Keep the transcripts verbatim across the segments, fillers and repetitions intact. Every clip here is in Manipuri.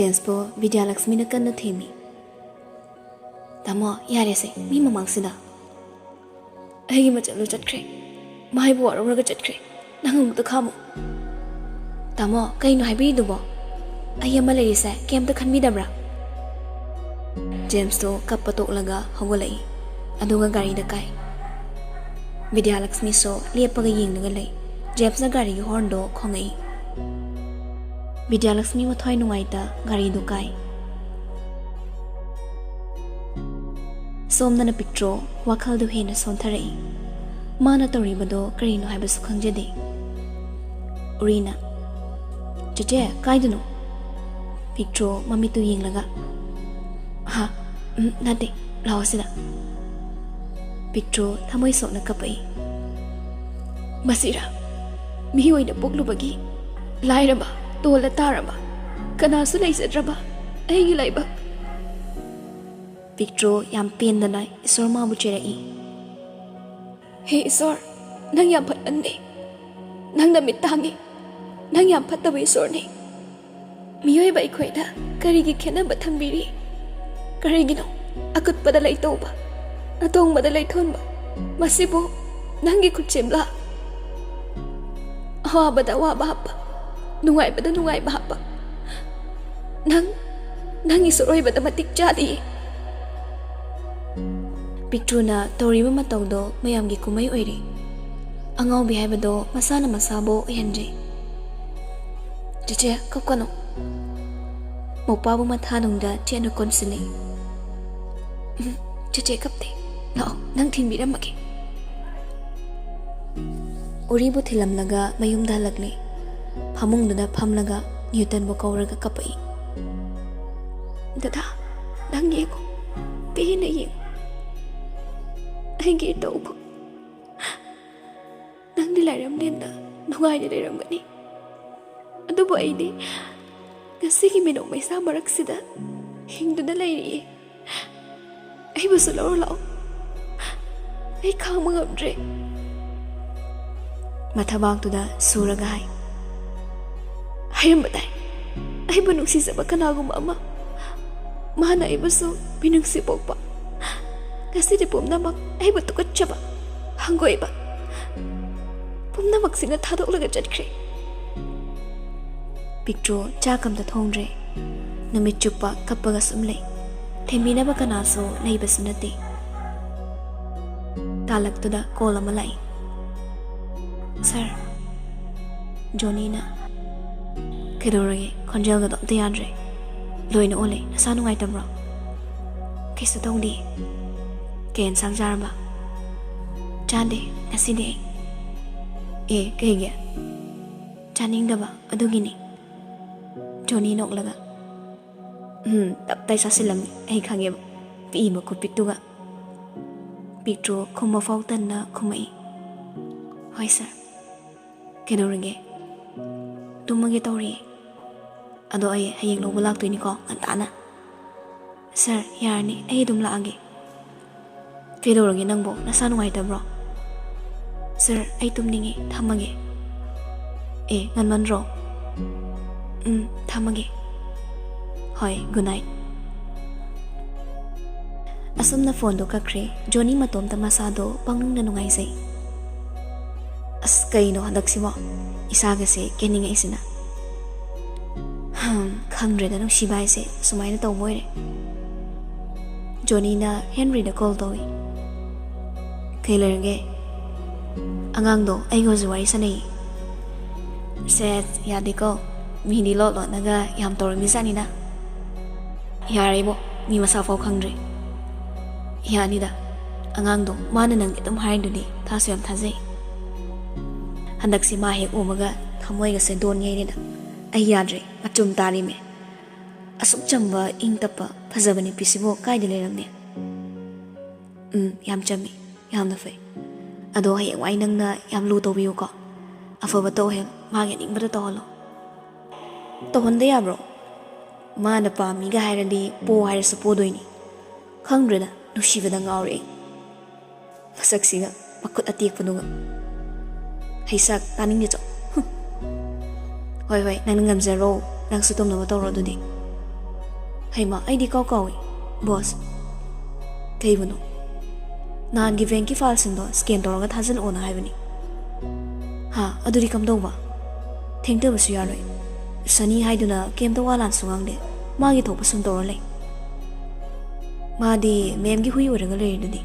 ꯖꯦꯝꯁꯄꯨ ꯕꯤꯗ꯭ꯌꯥꯂꯛꯁꯃꯤꯅ ꯀꯟꯅ ꯊꯦꯝꯃꯤ꯫ "ꯇꯥꯃꯣ, ꯌꯥꯔꯦꯁꯦ, ꯃꯤ ꯃꯃꯥꯡꯁꯤꯗ꯫ ꯑꯩꯒꯤ ꯃꯆꯜꯗꯨ ꯆꯠꯈ꯭ꯔꯦ꯫ ꯃꯥꯏꯕꯨ ꯋꯥꯔꯧꯔꯒ ꯆꯠꯈ꯭ꯔꯦ꯫ ꯅꯪ ꯑꯃꯨꯛꯇ ꯈꯥꯝꯃꯨ꯫" "ꯇꯥꯃꯣ, ꯀꯩꯅꯣ ꯍꯥꯏꯕꯤꯔꯤꯗꯨꯕꯣ? ꯑꯩ ꯑꯃ ꯂꯩꯔꯤꯁꯦ ꯀꯩꯝꯇ ꯈꯟꯕꯤꯗꯕ꯭ꯔꯥ?" ꯖꯦꯝꯁꯇꯣ ꯀꯞꯄ ꯇꯣꯛꯂꯒ ꯍꯧꯒꯠꯂꯛꯏ꯫ ꯑꯗꯨꯒ ꯒꯥꯔꯤꯗ ꯀꯥꯏ꯫ ꯕꯤꯗ꯭ꯌꯥꯂꯛꯁꯃꯤꯁꯨ ꯂꯦꯞꯄꯒ ꯌꯦꯡꯂꯒ ꯂꯩ꯫ ꯖꯦꯝꯁꯅ ꯒꯥꯔꯤꯒꯤ ꯍꯣꯔꯟꯗꯣ ꯈꯣꯡꯉꯛꯏ꯫ ꯕꯤꯗ꯭ꯌꯥꯂꯛꯁꯃꯤ ꯃꯊ꯭ꯋꯥꯏ ꯅꯨꯡꯉꯥꯏꯇ ꯒꯥꯔꯤꯗꯨ ꯀꯥꯏ꯫ ꯁꯣꯝꯗꯅ ꯄꯤꯛꯇ꯭ꯔꯣ ꯋꯥꯈꯜꯗꯨ ꯍꯦꯟꯅ ꯁꯣꯟꯊꯔꯛꯏ꯫ ꯃꯥꯅ ꯇꯧꯔꯤꯕꯗꯣ ꯀꯔꯤꯅꯣ ꯍꯥꯏꯕꯁꯨ ꯈꯪꯖꯗꯦ꯫ ꯎꯔꯤꯅ, "ꯆꯦꯆꯦ, ꯀꯥꯏꯗꯅꯣ?" ꯄꯤꯛꯇ꯭ꯔꯣ ꯃꯃꯤꯠꯇꯨ ꯌꯦꯡꯂꯒ, "ꯍꯥ? ꯎꯝ, ꯅꯠꯇꯦ, ꯂꯥꯛꯑꯣ ꯁꯤꯗ꯫" ꯄꯤꯛꯇ꯭ꯔꯣ ꯊꯃꯣꯏ ꯁꯣꯛꯅ ꯀꯞꯄꯛꯏ꯫ "ꯃꯁꯤꯔꯥ? ꯃꯤꯑꯣꯏꯅ ꯄꯣꯛꯂꯨꯕꯒꯤ ꯂꯥꯏꯔꯕ, ꯇꯣꯜꯂ ꯇꯥꯔꯕ, ꯀꯅꯥꯁꯨ ꯂꯩꯖꯗ꯭ꯔꯕ ꯑꯩꯒꯤ ꯂꯥꯏꯕꯛ꯫" ꯄꯤꯛꯇ꯭ꯔꯣ ꯌꯥꯝ ꯄꯦꯟꯗꯅ ꯏꯁꯣꯔ ꯃꯥꯕꯨ ꯆꯦꯔꯛꯏ꯫ "ꯍꯦ ꯏꯁꯣꯔ, ꯅꯪ ꯌꯥꯝ ꯐꯠꯃꯟꯗꯦ꯫ ꯅꯪꯅ ꯃꯤꯠ ꯇꯥꯡꯉꯤ꯫ ꯅꯪ ꯌꯥꯝ ꯐꯠꯇꯕ ꯏꯁꯣꯔꯅꯤ꯫ ꯃꯤꯑꯣꯏꯕ ꯑꯩꯈꯣꯏꯗ ꯀꯔꯤꯒꯤ ꯈꯦꯠꯅꯕ ꯊꯝꯕꯤꯔꯤ? ꯀꯔꯤꯒꯤꯅꯣ ꯑꯀꯨꯠꯄꯗ ꯂꯩꯇꯧꯕ, ꯑꯇꯣꯡꯕꯗ ꯂꯩꯊꯣꯟꯕ? ꯃꯁꯤꯕꯨ ꯅꯪꯒꯤ ꯈꯨꯠꯁꯦꯝꯂꯥ? ꯑꯋꯥꯕꯗ ꯑꯋꯥꯕ ꯍꯥꯞꯄ, ꯅꯨꯡꯉꯥꯏꯕꯗ ꯅꯨꯡꯉꯥꯏꯕ ꯍꯥꯞꯄ꯫ ꯅꯪ, ꯅꯪ ꯏꯁꯣꯔ ꯑꯣꯏꯕꯗ ꯃꯇꯤꯛ ꯆꯥꯗꯤꯌꯦ꯫" ꯄꯤꯛꯇ꯭ꯔꯨꯅ ꯇꯧꯔꯤꯕ ꯃꯇꯧꯗꯣ ꯃꯌꯥꯝꯒꯤ ꯀꯨꯝꯍꯩ ꯑꯣꯏꯔꯦ꯫ ꯑꯉꯥꯎꯕꯤ ꯍꯥꯏꯕꯗꯣ ꯃꯁꯥꯅ ꯃꯁꯥꯕꯨ ꯑꯣꯏꯍꯟꯖꯩ꯫ "ꯆꯦꯆꯦ, ꯀꯞꯀꯅꯨ꯫" ꯃꯧꯄꯥꯕꯨ ꯃꯊꯥꯅꯨꯡꯗ ꯆꯦꯠꯅ ꯀꯣꯟꯁꯤꯜꯂꯤ꯫ "ꯎꯝ, ꯆꯦꯆꯦ ꯀꯞꯇꯦ꯫ ꯂꯥꯛꯑꯣ, ꯅꯪ ꯊꯤꯟꯕꯤꯔꯝꯃꯒꯦ꯫" ꯎꯔꯤꯕꯨ ꯊꯤꯜꯂꯝꯂꯒ ꯃꯌꯨꯝꯗ ꯍꯜꯂꯛꯂꯦ꯫ ꯐꯃꯨꯡꯗꯨꯗ ꯐꯝꯂꯒ ꯅ꯭ꯌꯨꯇꯟꯕꯨ ꯀꯧꯔꯒ ꯀꯞꯄꯛꯏ꯫ "ꯗꯗꯥ, ꯅꯪ ꯌꯦꯡꯉꯣ, ꯄꯦꯟꯅ ꯌꯦꯡꯉꯣ꯫ ꯑꯩꯒꯤ ꯏꯇꯧꯕꯨ꯫ ꯅꯪꯗꯤ ꯂꯥꯏꯔꯦꯝꯂꯦꯟꯗ ꯅꯨꯡꯉꯥꯏꯅ ꯂꯩꯔꯝꯒꯅꯤ꯫ ꯑꯗꯨꯕꯨ ꯑꯩꯗꯤ ꯉꯁꯤꯒꯤ ꯃꯤꯅꯣꯛ ꯃꯩꯁꯥ ꯃꯔꯛꯁꯤꯗ ꯍꯤꯡꯗꯨꯅ ꯂꯩꯔꯤꯌꯦ꯫ ꯑꯩꯕꯨꯁꯨ ꯂꯧꯔꯣ ꯂꯥꯛꯑꯣ꯫ ꯑꯩ ꯈꯥꯡꯕ ꯉꯝꯗ꯭ꯔꯦ꯫" ꯃꯊꯕꯥꯛꯇꯨꯗ ꯁꯨꯔꯒ ꯍꯥꯏ꯫ "ꯍꯥꯏꯔꯝꯕ ꯇꯥꯏ꯫ ꯑꯩꯕꯨ ꯅꯨꯡꯁꯤꯖꯕ ꯀꯅꯥꯒꯨꯝꯕ ꯑꯃ, ꯃꯍꯥꯛꯅ ꯑꯩꯕꯨꯁꯨ ꯃꯤꯅꯨꯡꯁꯤ ꯄꯣꯛꯄ, ꯉꯁꯤꯗꯤ ꯄꯨꯝꯅꯃꯛ ꯑꯩꯕꯨ ꯇꯨꯀꯠꯆꯕ, ꯍꯪꯒꯣꯏꯕ, ꯄꯨꯝꯅꯃꯛꯁꯤꯅ ꯊꯥꯗꯣꯛꯂꯒ ꯆꯠꯈ꯭ꯔꯦ꯫ ꯄꯤꯛꯇ꯭ꯔꯨ ꯆꯥꯛ ꯑꯝꯇ ꯊꯣꯡꯗ꯭ꯔꯦ꯫ ꯅꯨꯃꯤꯠ ꯆꯨꯞꯄ ꯀꯞꯄꯒ ꯁꯨꯝ ꯂꯩ꯫ ꯊꯦꯝꯕꯤꯅꯕ ꯀꯅꯥꯁꯨ ꯂꯩꯕꯁꯨ ꯅꯠꯇꯦ꯫ ꯇꯥꯂꯛꯇꯨꯗ ꯀꯣꯜ ꯑꯃ ꯂꯥꯛꯏ꯫ "ꯁꯥꯔ," ꯖꯣꯅꯤꯅ꯫ "ꯀꯩꯗꯧꯔꯒꯦ? ꯈꯣꯟꯖꯦꯜꯒꯗꯣ ꯑꯝꯇ ꯌꯥꯗ꯭ꯔꯦ꯫ ꯂꯣꯏꯅ ꯑꯣꯜꯂꯦ꯫ ꯅꯁꯥ ꯅꯨꯡꯉꯥꯏꯇꯕ꯭ꯔꯣ?" "ꯀꯩꯁꯨ ꯇꯧꯗꯦ꯫ ꯀꯩ ꯑꯦꯟꯁꯥꯡ ꯆꯥꯔꯕ?" "ꯆꯥꯗꯦ ꯉꯁꯤꯗꯤ ꯑꯩ꯫" "ꯑꯦ, ꯀꯩꯒꯤ?" "ꯆꯥꯅꯤꯡꯗꯕ ꯑꯗꯨꯒꯤꯅꯤ꯫" ꯖꯣꯅꯤ ꯅꯣꯛꯂꯒ꯫ "ꯎꯝ, ꯇꯞꯇꯥꯏ ꯆꯥꯁꯤꯜꯂꯝꯅꯤ, ꯑꯩ ꯈꯪꯉꯦꯕ, ꯄꯤꯛꯏꯕ ꯈꯨꯄꯤꯛꯇꯨꯒ꯫" ꯄꯤꯛꯇ꯭ꯔꯨ ꯈꯨꯝꯕ ꯐꯥꯎ ꯇꯟꯅ ꯈꯨꯝꯃꯛꯏ꯫ "ꯍꯣꯏ ꯁꯥꯔ꯫ ꯀꯩꯗꯧꯔꯒꯦ?" "ꯇꯨꯝꯃꯒꯦ ꯇꯧꯔꯤꯌꯦ꯫ ꯑꯗꯣ ꯑꯩ ꯍꯌꯦꯡ ꯂꯧꯕ ꯂꯥꯛꯇꯣꯏꯅꯤꯀꯣ, ꯉꯟꯇꯥꯅ꯫" "ꯁꯥꯔ, ꯌꯥꯔꯅꯤ, ꯑꯩ ꯑꯗꯨꯝ ꯂꯥꯛꯑꯒꯦ꯫" "ꯀꯩꯗꯧꯔꯒꯦ ꯅꯪꯕꯣ? ꯅꯁꯥ ꯅꯨꯡꯉꯥꯏꯇꯕ꯭ꯔꯣ?" "ꯁꯥꯔ, ꯑꯩ ꯇꯨꯝꯅꯤꯡꯉꯦ, ꯊꯝꯃꯒꯦ꯫" "ꯑꯦ, ꯉꯟꯃꯟꯗ꯭ꯔꯣ?" "ꯎꯝ, ꯊꯝꯃꯒꯦ꯫" "ꯍꯣꯏ, ꯒꯨꯗ ꯅꯥꯏꯠ꯫" ꯑꯁꯨꯝꯅ ꯐꯣꯟꯗꯣ ꯀꯛꯈ꯭ꯔꯦ꯫ ꯖꯣꯅꯤ ꯃꯇꯣꯝꯇ ꯃꯁꯥꯗꯣ ꯄꯪꯅꯨꯡꯗ ꯅꯨꯡꯉꯥꯏꯖꯩ꯫ "ꯑꯁ, ꯀꯩꯅꯣ ꯍꯟꯗꯛꯁꯤꯕꯣ? ꯏꯁꯥꯒꯁꯦ ꯀꯦꯟꯅꯤꯡꯉꯛꯏꯁꯤꯅ꯫ ꯍꯝ, ꯈꯪꯗ꯭ꯔꯦꯗ, ꯅꯨꯡꯁꯤꯕ ꯍꯥꯏꯁꯦ ꯁꯨꯃꯥꯏꯅ ꯇꯧꯕ ꯑꯣꯏꯔꯦ꯫" ꯖꯣꯅꯤꯅ ꯍꯦꯟꯔꯤꯗ ꯀꯣꯜ ꯇꯧꯏ꯫ "ꯀꯩ ꯂꯩꯔꯒꯦ?" "ꯑꯉꯥꯡꯗꯣ ꯑꯩꯒ ꯍꯧꯖꯤꯛ ꯋꯥꯔꯤ ꯁꯥꯟꯅꯩ꯫" "ꯁꯦꯠ, ꯌꯥꯗꯦꯀꯣ, ꯃꯤꯗꯤ ꯂꯣꯠ ꯂꯣꯠꯅꯒ ꯌꯥꯝ ꯇꯧꯔꯝꯃꯤꯖꯥꯠꯅꯤꯅ꯫" "ꯌꯥꯔꯦ ꯏꯕꯣ, ꯃꯤ ꯃꯁꯥ ꯐꯥꯎ ꯈꯪꯗ꯭ꯔꯤ꯫" "ꯌꯥꯅꯤꯗ, ꯑꯉꯥꯡꯗꯣ ꯃꯥꯅ ꯅꯪꯒꯤ ꯑꯗꯨꯝ ꯍꯥꯏꯔꯤꯗꯨꯗꯤ, ꯊꯥꯁꯨ ꯌꯥꯝ ꯊꯥꯖꯩ꯫" "ꯍꯟꯗꯛꯁꯤ ꯃꯥ ꯍꯦꯛ ꯎꯕꯒ ꯊꯃꯣꯏꯒꯁꯦ ꯗꯣꯟ ꯌꯩꯔꯦꯗ꯫ ꯑꯩ ꯌꯥꯗ꯭ꯔꯦ, ꯃꯆꯨꯝ ꯇꯥꯔꯤꯃꯦ꯫ ꯑꯁꯨꯛ ꯆꯝꯕ, ꯏꯪ ꯇꯞꯄ, ꯐꯖꯕ ꯅꯨꯄꯤꯁꯤꯕꯨ ꯀꯥꯏꯗ ꯂꯩꯔꯝꯅꯤ?" "ꯎꯝ, ꯌꯥꯝ ꯆꯝꯃꯤ, ꯌꯥꯝꯅ ꯐꯩ꯫ ꯑꯗꯣ ꯍꯌꯦꯡꯋꯥꯏ ꯅꯪꯅ ꯌꯥꯝ ꯂꯨ ꯇꯧꯕꯤꯌꯨꯀꯣ꯫ ꯑꯐꯕ ꯇꯧꯍꯦꯜ, ꯃꯥꯒꯤ ꯑꯅꯤꯡꯕꯗ ꯇꯧꯍꯜꯂꯣ꯫" "ꯇꯧꯍꯟꯗ ꯌꯥꯕ꯭ꯔꯣ? ꯃꯥꯅ ꯄꯥꯝꯃꯤꯒ ꯍꯥꯏꯔꯗꯤ ꯄꯣ ꯍꯥꯏꯔꯁꯨ ꯄꯣꯗꯣꯏꯅꯤ꯫ ꯈꯪꯗ꯭ꯔꯦꯗ, ꯅꯨꯡꯁꯤꯕꯗ ꯉꯥꯎꯔꯦ ꯑꯩ꯫ ꯃꯁꯛꯁꯤꯒ, ꯃꯈꯨꯠ ꯑꯇꯦꯛꯄꯗꯨꯒ꯫ ꯍꯩꯁꯥꯛ, ꯇꯥꯅꯤꯡꯗꯦ ꯆꯣ꯫ ꯍꯨꯝ꯫ ꯍꯣꯏ, ꯍꯣꯏ, ꯅꯪꯅ ꯉꯝꯖꯔꯣ꯫ ꯅꯪꯁꯨ ꯇꯨꯝꯅꯕ ꯇꯧꯔꯣ ꯑꯗꯨꯗꯤ꯫ ꯍꯩꯃꯥ, ꯑꯩꯗꯤ ꯀꯥꯎ ꯀꯥꯎꯏ꯫ ꯕꯣꯁ, ꯀꯩꯕꯨꯅꯣ? ꯅꯍꯥꯟꯒꯤ ꯕꯦꯡꯀꯤ ꯐꯥꯏꯜꯁꯤꯡꯗꯣ ꯁ꯭ꯀꯦꯟ ꯇꯧꯔꯒ ꯊꯥꯖꯤꯜꯂꯛꯑꯣꯅ ꯍꯥꯏꯕꯅꯤ꯫ ꯍꯥ, ꯑꯗꯨꯗꯤ ꯀꯝꯗꯧꯕ? ꯊꯦꯡꯊꯕꯁꯨ ꯌꯥꯔꯣꯏ꯫ ꯁꯅꯤ ꯍꯥꯏꯗꯨꯅ ꯀꯩꯝꯇ ꯋꯥ ꯂꯥꯟꯁꯨ ꯉꯥꯡꯗꯦ꯫ ꯃꯥꯒꯤ ꯊꯣꯛꯄ ꯁꯨꯝ ꯇꯧꯔ ꯂꯩ꯫ ꯃꯥꯗꯤ ꯃꯦꯝꯒꯤ ꯍꯨꯏ ꯑꯣꯏꯔꯒ ꯂꯩꯔꯤꯗꯨꯗꯤ꯫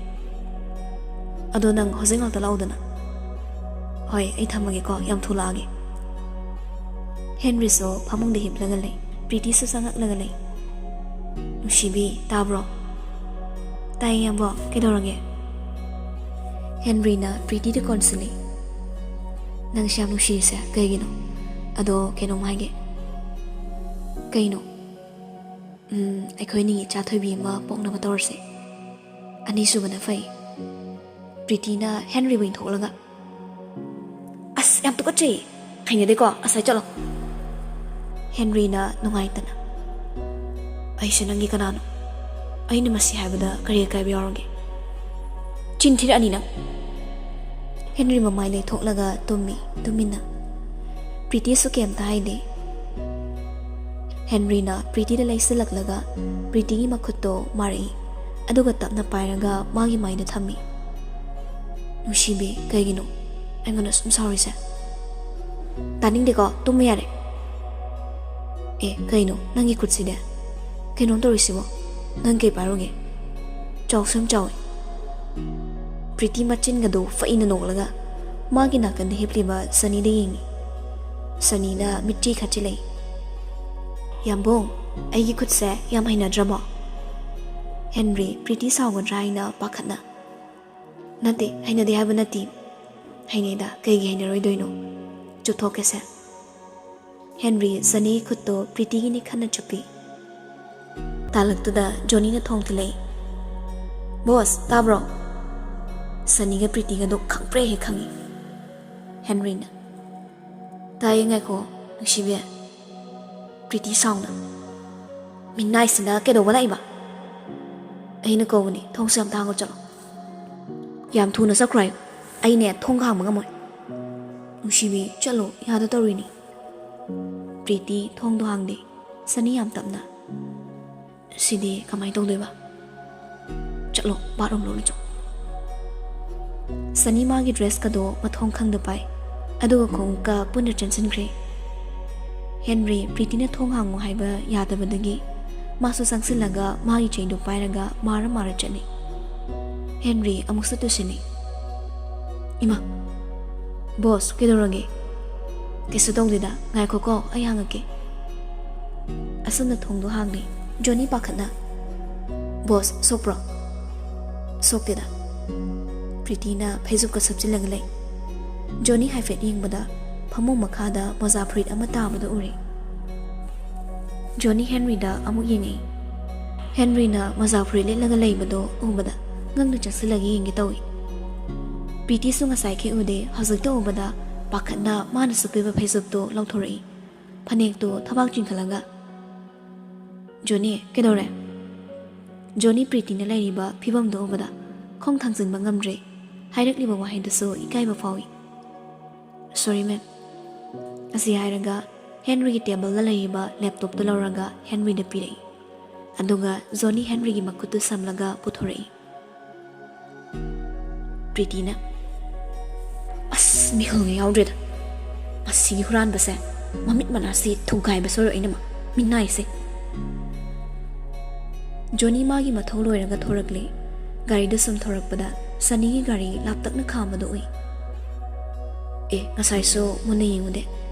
ꯑꯗꯣ ꯅꯪ ꯍꯧꯖꯤꯛ ꯉꯥꯛꯇ ꯂꯥꯛꯎꯗꯅ꯫ ꯍꯣꯏ, ꯑꯩ ꯊꯝꯃꯒꯦꯀꯣ, ꯌꯥꯝ ꯊꯨꯂꯥꯛꯑꯒꯦ꯫ ꯍꯦꯟꯔꯤꯁꯨ ꯐꯃꯨꯡꯗ ꯍꯤꯞꯂꯒ ꯂꯩ꯫ ꯄ꯭ꯔꯤꯇꯤꯁꯨ ꯆꯪꯉꯛꯂꯒ ꯂꯩ꯫ "ꯅꯨꯡꯁꯤꯕꯤ, ꯇꯥꯕ꯭ꯔꯣ?" "ꯇꯥꯏꯌꯦ, ꯌꯥꯝꯕꯣ꯫ ꯀꯩꯗꯧꯔꯒꯦ?" ꯍꯦꯟꯔꯤꯅ ꯄ꯭ꯔꯤꯇꯤꯗ ꯀꯣꯟꯁꯤꯜꯂꯤ꯫ "ꯅꯪꯁꯦ ꯌꯥꯝ ꯅꯨꯡꯁꯤꯔꯤꯁꯦ ꯀꯩꯒꯤꯅꯣ? ꯑꯗꯣ ꯀꯩꯅꯣꯝ ꯍꯥꯏꯒꯦ꯫" "ꯀꯩꯅꯣ?" "ꯎꯝ, ꯑꯩꯈꯣꯏꯅꯤ ꯏꯆꯥ ꯊꯣꯏꯕꯤ ꯑꯃ ꯄꯣꯛꯅꯕ ꯇꯧꯔꯁꯦ꯫ ꯑꯅꯤꯁꯨꯕꯅ ꯐꯩ꯫" ꯄ꯭ꯔꯤꯇꯤꯅ ꯍꯦꯟꯔꯤꯕꯨ ꯏꯟꯊꯣꯛꯂꯒ, "ꯑꯁ, ꯌꯥꯝ ꯇꯨꯀꯠꯆꯩ꯫ ꯍꯩꯅꯗꯦꯀꯣ꯫ ꯑꯁ, ꯑꯩ ꯆꯠꯂꯣ꯫" ꯍꯦꯟꯔꯤꯅ ꯅꯨꯡꯉꯥꯏꯇꯅ, "ꯑꯩꯁꯦ ꯅꯪꯒꯤ ꯀꯅꯥꯅꯣ? ꯑꯩꯅ ꯃꯁꯤ ꯍꯥꯏꯕꯗ ꯀꯔꯤ ꯑꯀꯥꯏꯕ ꯌꯥꯎꯔꯒꯦ? ꯆꯤꯟ ꯊꯤꯔꯛꯑꯅꯤ ꯅꯪ꯫" ꯍꯦꯟꯔꯤ ꯃꯃꯥꯏ ꯂꯩꯊꯣꯛꯂꯒ ꯇꯨꯝꯃꯤ, ꯇꯨꯃꯤꯟꯅ꯫ ꯄ꯭ꯔꯤꯇꯤꯁꯨ ꯀꯩꯝꯇ ꯍꯥꯏꯗꯦ꯫ ꯍꯦꯟꯔꯤꯅ ꯄ꯭ꯔꯤꯇꯤꯗ ꯂꯩꯁꯤꯜꯂꯛꯂꯒ ꯄ꯭ꯔꯤꯇꯤꯒꯤ ꯃꯈꯨꯠꯇꯣ ꯃꯥꯔꯛꯏ, ꯑꯗꯨꯒ ꯇꯞꯅ ꯄꯥꯏꯔꯒ ꯃꯥꯒꯤ ꯃꯥꯏꯗ ꯊꯝꯃꯤ꯫ "ꯅꯨꯡꯁꯤꯕꯤ, ꯀꯩꯒꯤꯅꯣ ꯑꯩꯉꯣꯟꯗ ꯁꯨꯝ ꯁꯥꯎꯔꯤꯁꯦ?" "ꯇꯥꯅꯤꯡꯗꯦꯀꯣ, ꯇꯨꯝꯕ ꯌꯥꯔꯦ꯫" "ꯑꯦ, ꯀꯩꯅꯣ ꯅꯪꯒꯤ ꯈꯨꯠꯁꯤꯗꯤ? ꯀꯩꯅꯣꯝ ꯇꯧꯔꯤꯁꯤꯕꯣ? ꯅꯪ ꯀꯩ ꯄꯥꯏꯔꯨꯒꯦ? ꯆꯥꯎꯁꯨ ꯌꯥꯝ ꯆꯥꯎꯋꯤ꯫" ꯄ꯭ꯔꯤꯇꯤ ꯃꯆꯤꯟꯒꯗꯣ ꯐꯩꯅ ꯅꯣꯛꯂꯒ ꯃꯥꯒꯤ ꯅꯥꯀꯟꯗ ꯍꯤꯞꯂꯤꯕ ꯁꯅꯤꯗ ꯌꯦꯡꯉꯤ꯫ ꯁꯅꯤꯅ ꯃꯤꯠꯆꯤ ꯈꯠꯆꯤꯜꯂꯛꯏ꯫ "ꯌꯥꯝꯕꯨꯡ, ꯑꯩꯒꯤ ꯈꯨꯠꯁꯦ ꯌꯥꯝ ꯍꯩꯅꯗ꯭ꯔꯕꯣ?" ꯍꯦꯟꯔꯤ ꯄ꯭ꯔꯤꯇꯤ ꯁꯥꯎꯒꯗ꯭ꯔꯥ ꯍꯥꯏꯅ ꯄꯥꯈꯠꯅ꯫ "ꯅꯠꯇꯦ, ꯍꯩꯅꯗꯦ ꯍꯥꯏꯕ ꯅꯠꯇꯦ꯫ ꯍꯩꯅꯩꯗ, ꯀꯩꯒꯤ ꯍꯩꯅꯔꯣꯏꯗꯣꯏꯅꯣ? ꯆꯨꯞꯊꯣꯛꯀꯦꯁꯦ꯫" ꯍꯦꯟꯔꯤ ꯁꯅꯤꯒꯤ ꯈꯨꯠꯇꯣ ꯄ꯭ꯔꯤꯇꯤꯒꯤ ꯅꯤꯛ ꯍꯟꯅ ꯆꯨꯞꯄꯤ꯫ ꯇꯥꯂꯛꯇꯨꯗ ꯖꯣꯅꯤꯅ ꯊꯣꯡ ꯊꯤꯜꯂꯛꯏ꯫ "ꯕꯣꯁ, ꯇꯥꯕ꯭ꯔꯣ?" ꯁꯅꯤꯒ ꯄ꯭ꯔꯤꯇꯤꯒꯗꯣ ꯈꯪꯄ꯭ꯔꯦꯛ ꯍꯦꯛ ꯈꯪꯉꯤ꯫ ꯍꯦꯟꯔꯤꯅ, "ꯇꯥꯏꯌꯦ, ꯉꯥꯏꯈꯣ, ꯅꯨꯡꯁꯤꯕꯤ꯫" ꯄ꯭ꯔꯤꯇꯤ ꯁꯥꯎꯅ, "ꯃꯤꯅꯥꯏꯁꯤꯅ ꯀꯩꯗꯧꯕ ꯂꯥꯛꯏꯕ?" "ꯑꯩꯅ ꯀꯧꯕꯅꯤ, ꯊꯣꯡꯁꯦ ꯑꯝꯇ ꯍꯥꯡꯉꯣ ꯆꯠꯂꯣ꯫" "ꯌꯥꯝ ꯊꯨꯅ ꯆꯠꯈ꯭ꯔꯣ ꯍꯥꯏꯌꯨ, ꯑꯩꯅꯦ ꯊꯣꯡꯒ ꯍꯥꯡꯕ ꯉꯝꯃꯣꯏ꯫" "ꯅꯨꯡꯁꯤꯕꯤ, ꯆꯠꯂꯣ, ꯌꯥꯗ ꯇꯧꯔꯤꯅꯤ꯫" ꯄ꯭ꯔꯤꯇꯤ ꯊꯣꯡꯗꯣ ꯍꯥꯡꯗꯦ꯫ ꯁꯅꯤ ꯌꯥꯝ ꯇꯞꯅ, "ꯁꯤꯗꯤ ꯀꯃꯥꯏꯅ ꯇꯧꯗꯣꯏꯕ? ꯆꯠꯂꯣ, ꯕꯥꯠꯔꯨꯝ ꯂꯣꯜꯂꯨ ꯆꯣ꯫" ꯁꯅꯤ ꯃꯥꯒꯤ ꯗ꯭ꯔꯦꯁꯀꯗꯣ ꯃꯊꯣꯡ ꯈꯪꯗ ꯄꯥꯏ, ꯑꯗꯨꯒ ꯈꯣꯡꯎꯞꯀ ꯄꯨꯟꯅ ꯆꯦꯟꯁꯤꯟꯈ꯭ꯔꯦ꯫ ꯍꯦꯟꯔꯤ ꯄ꯭ꯔꯤꯇꯤꯅ ꯊꯣꯡ ꯍꯥꯡꯉꯨ ꯍꯥꯏꯕ ꯌꯥꯗꯕꯗꯒꯤ ꯃꯥꯁꯨ ꯆꯪꯁꯤꯜꯂꯒ ꯃꯥꯒꯤ ꯆꯩꯗꯨ ꯄꯥꯏꯔꯒ ꯃꯥꯔ ꯃꯥꯔ ꯆꯠꯂꯤ꯫ ꯍꯦꯟꯔꯤ ꯑꯃꯨꯛꯁꯨ ꯇꯨꯁꯤꯜꯂꯤ꯫ "ꯏꯃꯥ, ꯕꯣꯁ, ꯀꯩꯗꯧꯔꯒꯦ?" "ꯀꯩꯁꯨ ꯇꯧꯗꯦꯗ, ꯉꯥꯏꯈꯣꯀꯣ, ꯑꯩ ꯍꯥꯡꯉꯛꯀꯦ꯫" ꯑꯁꯨꯝꯅ ꯊꯣꯡꯗꯣ ꯍꯥꯡꯂꯤ꯫ ꯖꯣꯅꯤ ꯄꯥꯈꯠꯅ, "ꯕꯣꯁ, ꯁꯣꯛꯄ꯭ꯔꯣ?" "ꯁꯣꯛꯇꯦꯗ꯫" ꯄ꯭ꯔꯤꯇꯤꯅ ꯐꯩꯖꯨꯞꯀ ꯁꯨꯞꯆꯤꯜꯂꯒ ꯂꯩ꯫ ꯖꯣꯅꯤ ꯍꯥꯏꯐꯦꯠ ꯌꯦꯡꯕꯗ ꯐꯃꯨꯡ ꯃꯈꯥꯗ ꯃꯣꯖꯥ ꯐꯨꯔꯤꯠ ꯑꯃ ꯇꯥꯕꯗꯨ ꯎꯔꯦ꯫ ꯖꯣꯅꯤ ꯍꯦꯟꯔꯤꯗ ꯑꯃꯨꯛ ꯌꯦꯡꯉꯛꯏ꯫ ꯍꯦꯟꯔꯤꯅ ꯃꯣꯖꯥ ꯐꯨꯔꯤꯠ ꯂꯤꯠꯂꯒ ꯂꯩꯕꯗꯣ ꯎꯕꯗ ꯉꯛꯅ ꯆꯪꯁꯤꯜꯂꯒ ꯌꯦꯡꯒꯦ ꯇꯧꯏ꯫ ꯄ꯭ꯔꯤꯇꯤꯁꯨ ꯉꯁꯥꯏꯈꯩ ꯎꯗꯦ, ꯍꯧꯖꯤꯛꯇ ꯎꯕꯗ ꯄꯥꯈꯠꯅ ꯃꯥꯅ ꯁꯨꯞꯄꯤꯕ ꯐꯩꯖꯨꯞꯇꯣ ꯂꯧꯊꯣꯔꯛꯏ꯫ ꯐꯅꯦꯛꯇꯣ ꯊꯕꯥꯛ ꯆꯤꯡꯈꯠꯂꯒ, "ꯖꯣꯅꯤ, ꯀꯩꯗꯧꯔꯦ?" ꯖꯣꯅꯤ ꯄ꯭ꯔꯤꯇꯤꯅ ꯂꯩꯔꯤꯕ ꯐꯤꯕꯝꯗꯣ ꯎꯕꯗ ꯈꯣꯡ ꯊꯥꯡꯖꯤꯟꯕ ꯉꯝꯗ꯭ꯔꯦ꯫ ꯍꯥꯏꯔꯛꯂꯤꯕ ꯋꯥꯍꯩꯗꯨꯁꯨ ꯏꯀꯥꯏꯕ ꯐꯥꯎꯏ꯫ "ꯁꯣꯔꯤ, ꯃꯦꯝ꯫" ꯑꯁꯤ ꯍꯥꯏꯔꯒ ꯍꯦꯟꯔꯤꯒꯤ ꯇꯦꯕꯜꯗ ꯂꯩꯔꯤꯕ ꯂꯦꯞꯇꯣꯞꯇꯨ ꯂꯧꯔꯒ ꯍꯦꯟꯔꯤꯗ ꯄꯤꯔꯛꯏ꯫ ꯑꯗꯨꯒ ꯖꯣꯅꯤ ꯍꯦꯟꯔꯤꯒꯤ ꯃꯈꯨꯠꯇꯨ ꯁꯝꯂꯒ ꯄꯨꯊꯣꯔꯛꯏ꯫ ꯄ꯭ꯔꯤꯇꯤꯅ, "ꯑꯁ, ꯃꯤꯍꯨꯜꯒ ꯌꯥꯎꯗ꯭ꯔꯦꯗ꯫ ꯃꯁꯤꯒꯤ ꯍꯨꯔꯥꯟꯕꯁꯦ, ꯃꯃꯤꯠ ꯃꯅꯥꯁꯤ ꯊꯨꯒꯥꯏꯕ ꯁꯣꯏꯔꯣꯏ ꯑꯩꯅ ꯃ-, ꯃꯤꯅꯥꯏꯁꯦ꯫" ꯖꯣꯅꯤ ꯃꯥꯒꯤ ꯃꯊꯧ ꯂꯣꯏꯔꯒ ꯊꯣꯔꯛꯂꯦ꯫ ꯒꯥꯔꯤꯗ ꯁꯨꯝ ꯊꯧꯔꯛꯄꯗ ꯁꯅꯤꯒꯤ ꯒꯥꯔꯤ ꯂꯥꯞꯇꯛꯅ ꯈꯥꯝꯕꯗꯨ ꯎꯏ꯫ "ꯑꯦ, ꯉꯁꯥꯏꯁꯨ ꯃꯨꯟꯅ ꯌꯦꯡꯉꯨꯗꯦ꯫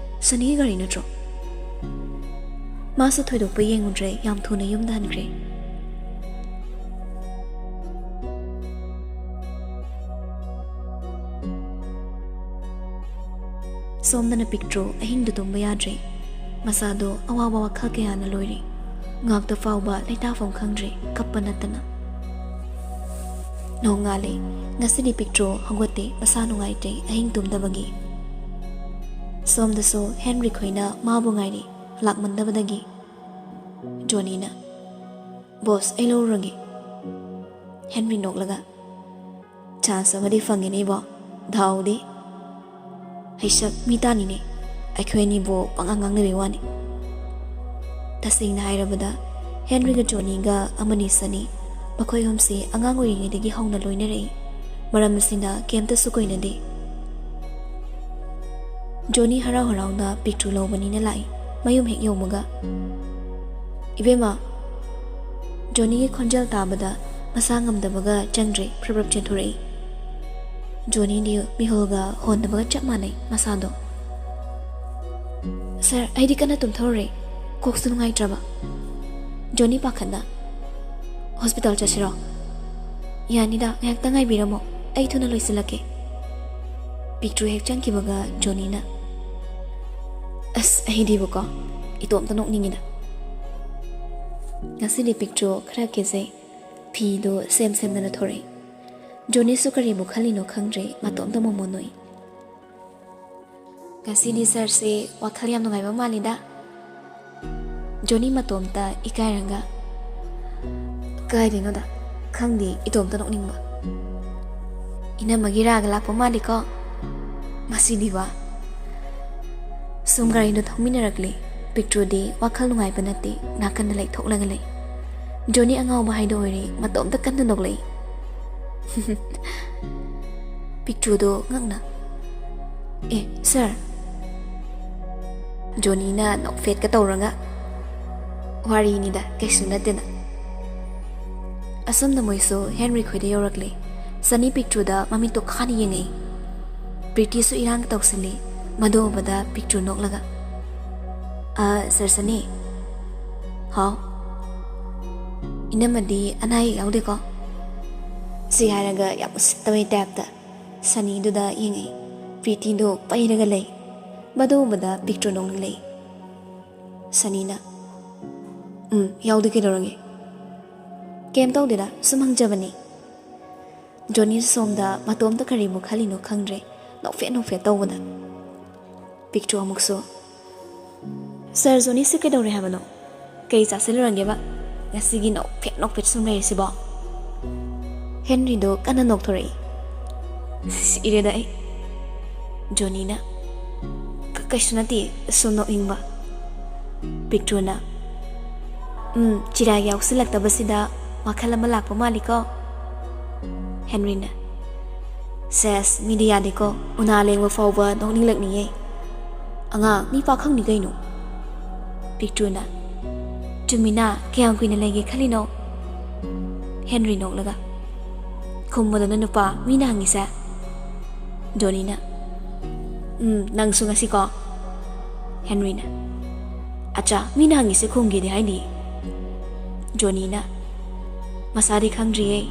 ꯁꯅꯤꯒꯤ ꯒꯥꯔꯤ ꯅꯠꯇ꯭ꯔꯣ?" ꯃꯥꯁꯨ ꯊꯣꯏꯗꯣꯛꯄ ꯌꯦꯡꯉꯨꯗ꯭ꯔꯦ, ꯌꯥꯝ ꯊꯨꯅ ꯌꯨꯝꯗ ꯍꯟꯈ꯭ꯔꯦ꯫ ꯁꯣꯝꯗꯅ ꯄꯤꯛꯇ꯭ꯔꯨ ꯑꯍꯤꯡꯗꯨ ꯇꯨꯝꯕ ꯌꯥꯗ꯭ꯔꯦ꯫ ꯃꯁꯥꯗꯣ ꯑꯋꯥꯕ ꯋꯥꯈꯜ ꯀꯌꯥꯅ ꯂꯣꯏꯔꯦ꯫ ꯉꯥꯛꯇ ꯐꯥꯎꯕ ꯂꯩꯇꯥꯐꯝ ꯈꯪꯗ꯭ꯔꯦ, ꯀꯞꯄ ꯅꯠꯇꯅ꯫ ꯅꯣꯡꯉꯥꯜꯂꯦ꯫ ꯉꯁꯤꯗꯤ ꯄꯤꯛꯇ꯭ꯔꯨ ꯍꯧꯒꯠꯇꯦ, ꯃꯁꯥ ꯅꯨꯡꯉꯥꯏꯇ꯭ꯔꯦ, ꯑꯍꯤꯡ ꯇꯨꯝꯗꯕꯒꯤ꯫ ꯁꯣꯝꯗꯁꯨ ꯍꯦꯟꯔꯤ ꯈꯣꯏꯅ ꯃꯥꯕꯨ ꯉꯥꯏꯔꯤ, ꯂꯥꯛꯃꯟꯗꯕꯗꯒꯤ꯫ ꯖꯣꯅꯤꯅ, "ꯕꯣꯁ, ꯑꯩ ꯂꯧꯔꯨꯔꯒꯦ꯫" ꯍꯦꯟꯔꯤ ꯅꯣꯛꯂꯒ, "ꯆꯥꯟꯁ ꯑꯃꯗꯤ ꯐꯪꯉꯦꯅꯦ ꯏꯕꯣ, ꯗꯥꯎꯗꯤ꯫ ꯍꯩꯁꯛ, ꯃꯤ ꯇꯥꯅꯤꯅꯦ꯫ ꯑꯩꯈꯣꯏ ꯑꯅꯤꯕꯨ ꯄꯉꯥꯡ ꯉꯥꯡꯅꯕꯩ ꯋꯥꯅꯤ꯫ ꯇꯁꯦꯡꯅ ꯍꯥꯏꯔꯕꯗ, ꯍꯦꯟꯔꯤꯒ ꯖꯣꯅꯤꯒ ꯑꯃꯗꯤ ꯁꯅꯤ, ꯃꯈꯣꯏ ꯑꯍꯨꯝꯁꯤ ꯑꯉꯥꯡ ꯑꯣꯏꯔꯤꯉꯩꯗꯒꯤ ꯍꯧꯅ ꯂꯣꯏꯅꯔꯛꯏ꯫ ꯃꯔꯝ ꯑꯁꯤꯅ ꯀꯩꯝꯇꯁꯨ ꯀꯨꯏꯅꯗꯦ꯫ ꯖꯣꯅꯤ ꯍꯔꯥꯎ ꯍꯔꯥꯎꯅ ꯄꯤꯛꯇ꯭ꯔꯨ ꯂꯧꯕꯅꯤꯅ ꯂꯥꯛꯏ꯫ ꯃꯌꯨꯝ ꯍꯦꯛ ꯌꯧꯕꯒ, "ꯏꯕꯦꯝꯃ!" ꯖꯣꯅꯤꯒꯤ ꯈꯣꯟꯖꯦꯜ ꯇꯥꯕꯗ ꯃꯁꯥ ꯉꯝꯗꯕꯒ ꯆꯪꯗ꯭ꯔꯦ, ꯐ꯭ꯔꯞ ꯐ꯭ꯔꯞ ꯆꯦꯟꯊꯣꯔꯛꯏ꯫ ꯖꯣꯅꯤꯗꯤ ꯃꯤꯍꯨꯜꯒ ꯍꯣꯟꯗꯕꯒ ꯆꯞ ꯃꯥꯟꯅꯩ ꯃꯁꯥꯗꯣ꯫ "ꯁꯥꯔ, ꯑꯩꯗꯤ ꯀꯟꯅ ꯇꯨꯝꯊꯧꯔꯦ, ꯀꯣꯛꯁꯨ ꯅꯨꯡꯉꯥꯏꯇ꯭ꯔꯕ꯫" ꯖꯣꯅꯤ ꯄꯥꯈꯠꯅ, "ꯍꯣꯁꯄꯤꯇꯥꯜ ꯆꯠꯁꯤꯔꯣ?" "ꯌꯥꯅꯤꯗ, ꯉꯥꯏꯍꯥꯛꯇꯪ ꯉꯥꯏꯕꯤꯔꯝꯃꯣ, ꯑꯩ ꯊꯨꯅ ꯂꯣꯏꯁꯤꯜꯂꯛꯀꯦ꯫" ꯄꯤꯛꯇ꯭ꯔꯨ ꯍꯦꯛ ꯆꯪꯈꯤꯕꯒ ꯖꯣꯅꯤꯅ, "ꯑꯁ, ꯑꯩꯗꯤꯕꯀꯣ, ꯏꯇꯣꯝꯇ ꯅꯣꯛꯅꯤꯡꯉꯤꯗ꯫" ꯉꯁꯤꯗꯤ ꯄꯤꯛꯇ꯭ꯔꯨ ꯈꯔ ꯀꯦꯖꯩ꯫ ꯐꯤꯗꯨ ꯁꯦꯝ ꯁꯦꯝꯗꯅ ꯊꯣꯔꯛꯏ꯫ ꯖꯣꯅꯤꯁꯨ ꯀꯔꯤꯕꯨ ꯈꯜꯂꯤꯅꯣ ꯈꯪꯗ꯭ꯔꯦ, ꯃꯇꯣꯝꯇ ꯃꯣꯃꯣꯟ ꯅꯣꯛꯏ꯫ "ꯉꯁꯤꯗꯤ ꯁꯥꯔꯁꯦ ꯋꯥꯈꯜ ꯌꯥꯝ ꯅꯨꯡꯉꯥꯏꯕ ꯃꯥꯜꯂꯤꯗ꯫" ꯖꯣꯅꯤ ꯃꯇꯣꯝꯇ ꯏꯀꯥꯏꯔꯒ, "ꯀꯥꯏꯗꯩꯅꯣꯗ, ꯈꯪꯗꯦ, ꯏꯇꯣꯝꯇ ꯅꯣꯛꯅꯤꯡꯕ꯫ ꯏꯅꯝꯃꯒꯤ ꯔꯥꯒ ꯂꯥꯛꯄ ꯃꯥꯜꯂꯤꯀꯣ ꯉꯁꯤꯗꯤꯕ꯫" ꯁꯨꯝ ꯒꯥꯔꯤꯗꯣ ꯊꯧꯃꯤꯟꯅꯔꯛꯂꯦ꯫ ꯄꯤꯛꯇ꯭ꯔꯨꯗꯤ ꯋꯥꯈꯜ ꯅꯨꯡꯉꯥꯏꯕ ꯅꯠꯇꯦ, ꯅꯥꯀꯟꯗ ꯂꯩꯊꯣꯛꯂꯒ ꯂꯩ꯫ ꯖꯣꯅꯤ ꯑꯉꯥꯎꯕ ꯍꯥꯏꯗꯣ ꯑꯣꯏꯔꯦ, ꯃꯇꯣꯝꯇ ꯀꯟꯅ ꯅꯣꯛꯂꯛꯏ꯫ ꯄꯤꯛꯇ꯭ꯔꯨꯗꯣ ꯉꯛꯅ, "ꯑꯦ, ꯁꯥꯔ?" ꯖꯣꯅꯤꯅ ꯅꯣꯛꯐꯦꯠꯀ ꯇꯧꯔꯒ, "ꯋꯥꯔꯤꯅꯤꯗ, ꯀꯩꯁꯨ ꯅꯠꯇꯦꯗ꯫" ꯑꯁꯨꯝꯅ ꯃꯣꯏꯁꯨ ꯍꯦꯟꯔꯤ ꯈꯣꯏꯗ ꯌꯧꯔꯛꯂꯦ꯫ ꯁꯅꯤ ꯄꯤꯛꯇ꯭ꯔꯨꯗ ꯃꯃꯤꯠꯇꯣ ꯈꯥꯅ ꯌꯦꯡꯉꯛꯏ꯫ ꯄ꯭ꯔꯤꯇꯤꯁꯨ ꯏꯔꯥꯡ ꯇꯧꯁꯤꯜꯂꯤ꯫ ꯃꯗꯨ ꯎꯕꯗ ꯄꯤꯛꯇ꯭ꯔꯨ ꯅꯣꯛꯂꯒ, "ꯑ, ꯁꯥꯔ ꯁꯅꯤ꯫" "ꯍꯥꯎ?" "ꯏꯅꯝꯃꯗꯤ ꯑꯅꯥ ꯑꯌꯦꯛ ꯌꯥꯎꯗꯦꯀꯣ?" ꯁꯤ ꯍꯥꯏꯔꯒ ꯌꯥꯝ ꯎꯁꯤꯠꯇꯕꯩ ꯇꯥꯏꯞꯇ ꯁꯅꯤꯗꯨꯗ ꯌꯦꯡꯉꯛꯏ꯫ ꯄ꯭ꯔꯤꯇꯤꯗꯣ ꯄꯩꯔꯒ ꯂꯩ꯫ ꯃꯗꯨ ꯎꯕꯗ ꯄꯤꯛꯇ꯭ꯔꯨ ꯅꯣꯛꯅꯤꯡꯂꯛꯏ꯫ ꯁꯅꯤꯅ, "ꯎꯝ, ꯌꯥꯎꯗꯦ, ꯀꯩꯗꯧꯔꯒꯦ?" "ꯀꯩꯝ ꯇꯧꯗꯦꯗ, ꯁꯨꯝ ꯍꯪꯖꯕꯅꯤ꯫" ꯖꯣꯅꯤ ꯁꯣꯝꯗ ꯃꯇꯣꯝꯇ ꯀꯔꯤꯕꯨ ꯈꯜꯂꯤꯅꯣ ꯈꯪꯗ꯭ꯔꯦ, ꯅꯣꯛꯐꯦꯠ ꯅꯣꯛꯐꯦꯠ ꯇꯧꯕꯗ꯫ ꯄꯤꯛꯇ꯭ꯔꯨ ꯑꯃꯨꯛꯁꯨ, "ꯁꯥꯔ, ꯖꯣꯅꯤꯁꯤ ꯀꯩꯗꯧꯔꯦ ꯍꯥꯏꯕꯅꯣ? ꯀꯩ ꯆꯥꯁꯤꯜꯂꯨꯔꯒꯦꯕ? ꯉꯁꯤꯒꯤ ꯅꯣꯛꯐꯦꯠ ꯅꯣꯛꯐꯦꯠ ꯁꯨꯝ ꯂꯩꯔꯤꯁꯤꯕꯣ?" ꯍꯦꯟꯔꯤꯗꯣ ꯀꯟꯅ ꯅꯣꯛꯊꯣꯔꯛꯏ꯫ "ꯁꯤꯔꯦꯗ ꯑꯩ꯫" ꯖꯣꯅꯤꯅ, "ꯀ-, "ꯀꯩꯁꯨ ꯅꯠꯇꯦ, ꯁꯨꯝ ꯅꯣꯛꯅꯤꯡꯕ꯫" ꯄꯤꯛꯇ꯭ꯔꯨꯅ, "ꯎꯝ, ꯆꯤꯔꯥꯏ ꯌꯥꯎꯁꯤꯜꯂꯛꯇꯕꯁꯤꯗ ꯋꯥꯈꯜ ꯑꯃ ꯂꯥꯛꯄ ꯃꯥꯜꯂꯤꯀꯣ?" ꯍꯦꯟꯔꯤꯅ, "ꯁꯦꯁ, ꯃꯤꯗꯤ ꯌꯥꯗꯦꯀꯣ, ꯎꯅꯥ ꯂꯦꯡꯕ ꯐꯥꯎꯕ ꯅꯣꯛꯅꯤꯡꯂꯛꯅꯤꯌꯦ꯫ ꯑꯉꯥꯡ, ꯃꯤ ꯄꯥꯈꯪꯅꯤ ꯀꯩꯅꯣ꯫" ꯄꯤꯛꯇ꯭ꯔꯨꯅ, "ꯆꯨꯝꯃꯤꯅ, ꯀꯌꯥꯝ ꯀꯨꯏꯅ ꯂꯩꯒꯦ ꯈꯜꯂꯤꯅꯣ?" ꯍꯦꯟꯔꯤ ꯅꯣꯛꯂꯒ, "ꯈꯨꯝꯕꯗꯅ ꯅꯨꯄꯥ, ꯃꯤꯅ ꯍꯪꯉꯤꯁꯦ꯫" ꯖꯣꯅꯤꯅ, "ꯎꯝ, ꯅꯪꯁꯨ ꯉꯁꯤꯀꯣ?" ꯍꯦꯟꯔꯤꯅ, "ꯑꯠꯆꯥ, ꯃꯤꯅ ꯍꯪꯉꯤꯁꯦ ꯈꯨꯝꯒꯦꯗꯤ ꯍꯥꯏꯗꯤ꯫" ꯖꯣꯅꯤꯅ, "ꯃꯁꯥꯗꯤ ꯈꯪꯗ꯭ꯔꯤꯌꯦ꯫"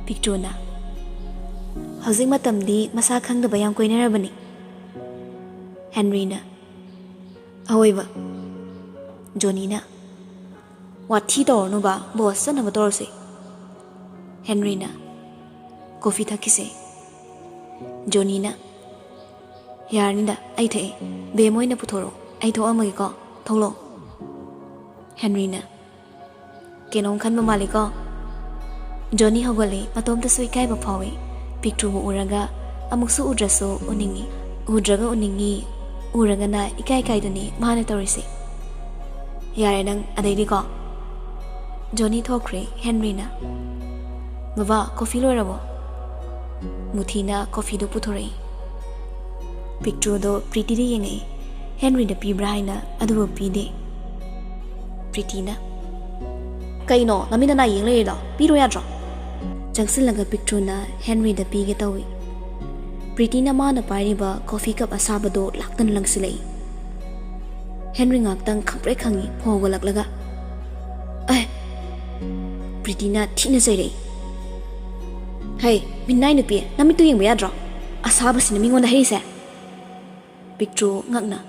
ꯄꯤꯛꯇ꯭ꯔꯨꯅ, "ꯍꯧꯖꯤꯛ ꯃꯇꯝꯗꯤ ꯃꯁꯥ ꯈꯪꯗꯕ ꯌꯥꯝ ꯀꯣꯏꯅꯔꯕꯅꯤ꯫" ꯍꯦꯟꯔꯤꯅ, "ꯑꯑꯣꯏꯕ?" ꯖꯣꯅꯤꯅ, "ꯋꯥꯊꯤ ꯇꯧꯔꯅꯨꯕ, ꯕꯣꯁ, ꯆꯠꯅꯕ ꯇꯧꯔꯁꯦ꯫" ꯍꯦꯟꯔꯤꯅ, "ꯀꯣꯐꯤ ꯊꯛꯈꯤꯁꯦ꯫" ꯖꯣꯅꯤꯅ, "ꯌꯥꯔꯅꯤꯗ, ꯑꯩ ꯊꯛꯑꯦ꯫ ꯕꯦꯝ ꯍꯣꯏꯅ ꯄꯨꯊꯣꯔꯛꯑꯣ, ꯑꯩ ꯊꯣꯛꯑꯝꯃꯒꯦꯀꯣ, ꯊꯣꯛꯂꯛꯑꯣ꯫" ꯍꯦꯟꯔꯤꯅ, "ꯀꯩꯅꯣꯝ ꯈꯟꯕ ꯃꯥꯜꯂꯤꯀꯣ?" ꯖꯣꯅꯤ ꯍꯧꯒꯠꯂꯦ, ꯃꯇꯣꯝꯇꯁꯨ ꯏꯀꯥꯏꯕ ꯐꯥꯎꯏ꯫ ꯄꯤꯛꯇ꯭ꯔꯨꯕꯨ ꯎꯔꯒ ꯑꯃꯨꯛꯁꯨ ꯎꯗ꯭ꯔꯁꯨ ꯎꯅꯤꯡꯉꯤ, ꯎꯗ꯭ꯔꯒ ꯎꯅꯤꯡꯉꯤ, ꯎꯔꯒꯅ ꯏꯀꯥꯏ ꯀꯥꯏꯗꯨꯅꯤ ꯃꯥꯅ ꯇꯧꯔꯤꯁꯦ꯫ "ꯌꯥꯔꯦ ꯅꯪ, ꯑꯗꯩꯗꯤꯀꯣ꯫" ꯖꯣꯅꯤ ꯊꯣꯛꯈ꯭ꯔꯦ꯫ ꯍꯦꯟꯔꯤꯅ, "ꯕꯕꯥ, ꯀꯣꯐꯤ ꯂꯣꯏꯔꯕꯣ?" ꯃꯨꯊꯤꯅ ꯀꯣꯐꯤꯗꯨ ꯄꯨꯊꯣꯔꯛꯏ꯫ ꯄꯤꯛꯇ꯭ꯔꯨꯗꯣ ꯄ꯭ꯔꯤꯇꯤꯗ ꯌꯦꯡꯉꯛꯏ꯫ ꯍꯦꯟꯔꯤꯗ ꯄꯤꯕ꯭ꯔꯥ ꯍꯥꯏꯅ, ꯑꯗꯨꯕꯨ ꯄꯤꯗꯦ꯫ ꯄ꯭ꯔꯤꯇꯤꯅ, "ꯀꯩꯅꯣ, ꯅꯃꯤꯠ ꯅꯅꯥ ꯌꯦꯡ ꯂꯩꯔꯤꯗꯣ? ꯄꯤꯔꯣ ꯌꯥꯗ꯭ꯔꯣ?" ꯆꯪꯁꯤꯜꯂꯒ ꯄꯤꯛꯇ꯭ꯔꯨꯅ ꯍꯦꯟꯔꯤꯗ ꯄꯤꯒꯦ ꯇꯧꯏ꯫ ꯄ꯭ꯔꯤꯇꯤꯅ ꯃꯥꯅ ꯄꯥꯏꯔꯤꯕ ꯀꯣꯐꯤ ꯀꯞ ꯑꯁꯥꯕꯗꯣ ꯂꯥꯛꯇꯅ ꯂꯪꯁꯤꯜꯂꯛꯏ꯫ ꯍꯦꯟꯔꯤ ꯉꯥꯛꯇꯪ ꯈꯪꯄ꯭ꯔꯦꯛ ꯈꯪꯉꯤ, ꯍꯧꯒꯠꯂꯛꯂꯒ, "ꯑꯦ!" ꯄ꯭ꯔꯤꯇꯤꯅ ꯊꯤꯅ ꯆꯩꯔꯛꯏ꯫ "ꯍꯩ, ꯃꯤꯅꯥꯏ ꯅꯨꯄꯤ, ꯅꯃꯤꯠꯇꯨ ꯌꯦꯡꯕ ꯌꯥꯗ꯭ꯔꯣ? ꯑꯁꯥꯕꯁꯤꯅ ꯃꯤꯉꯣꯟꯗ ꯍꯩꯔꯤꯁꯦ?" ꯄꯤꯛꯇ꯭ꯔꯨ ꯉꯛꯅ,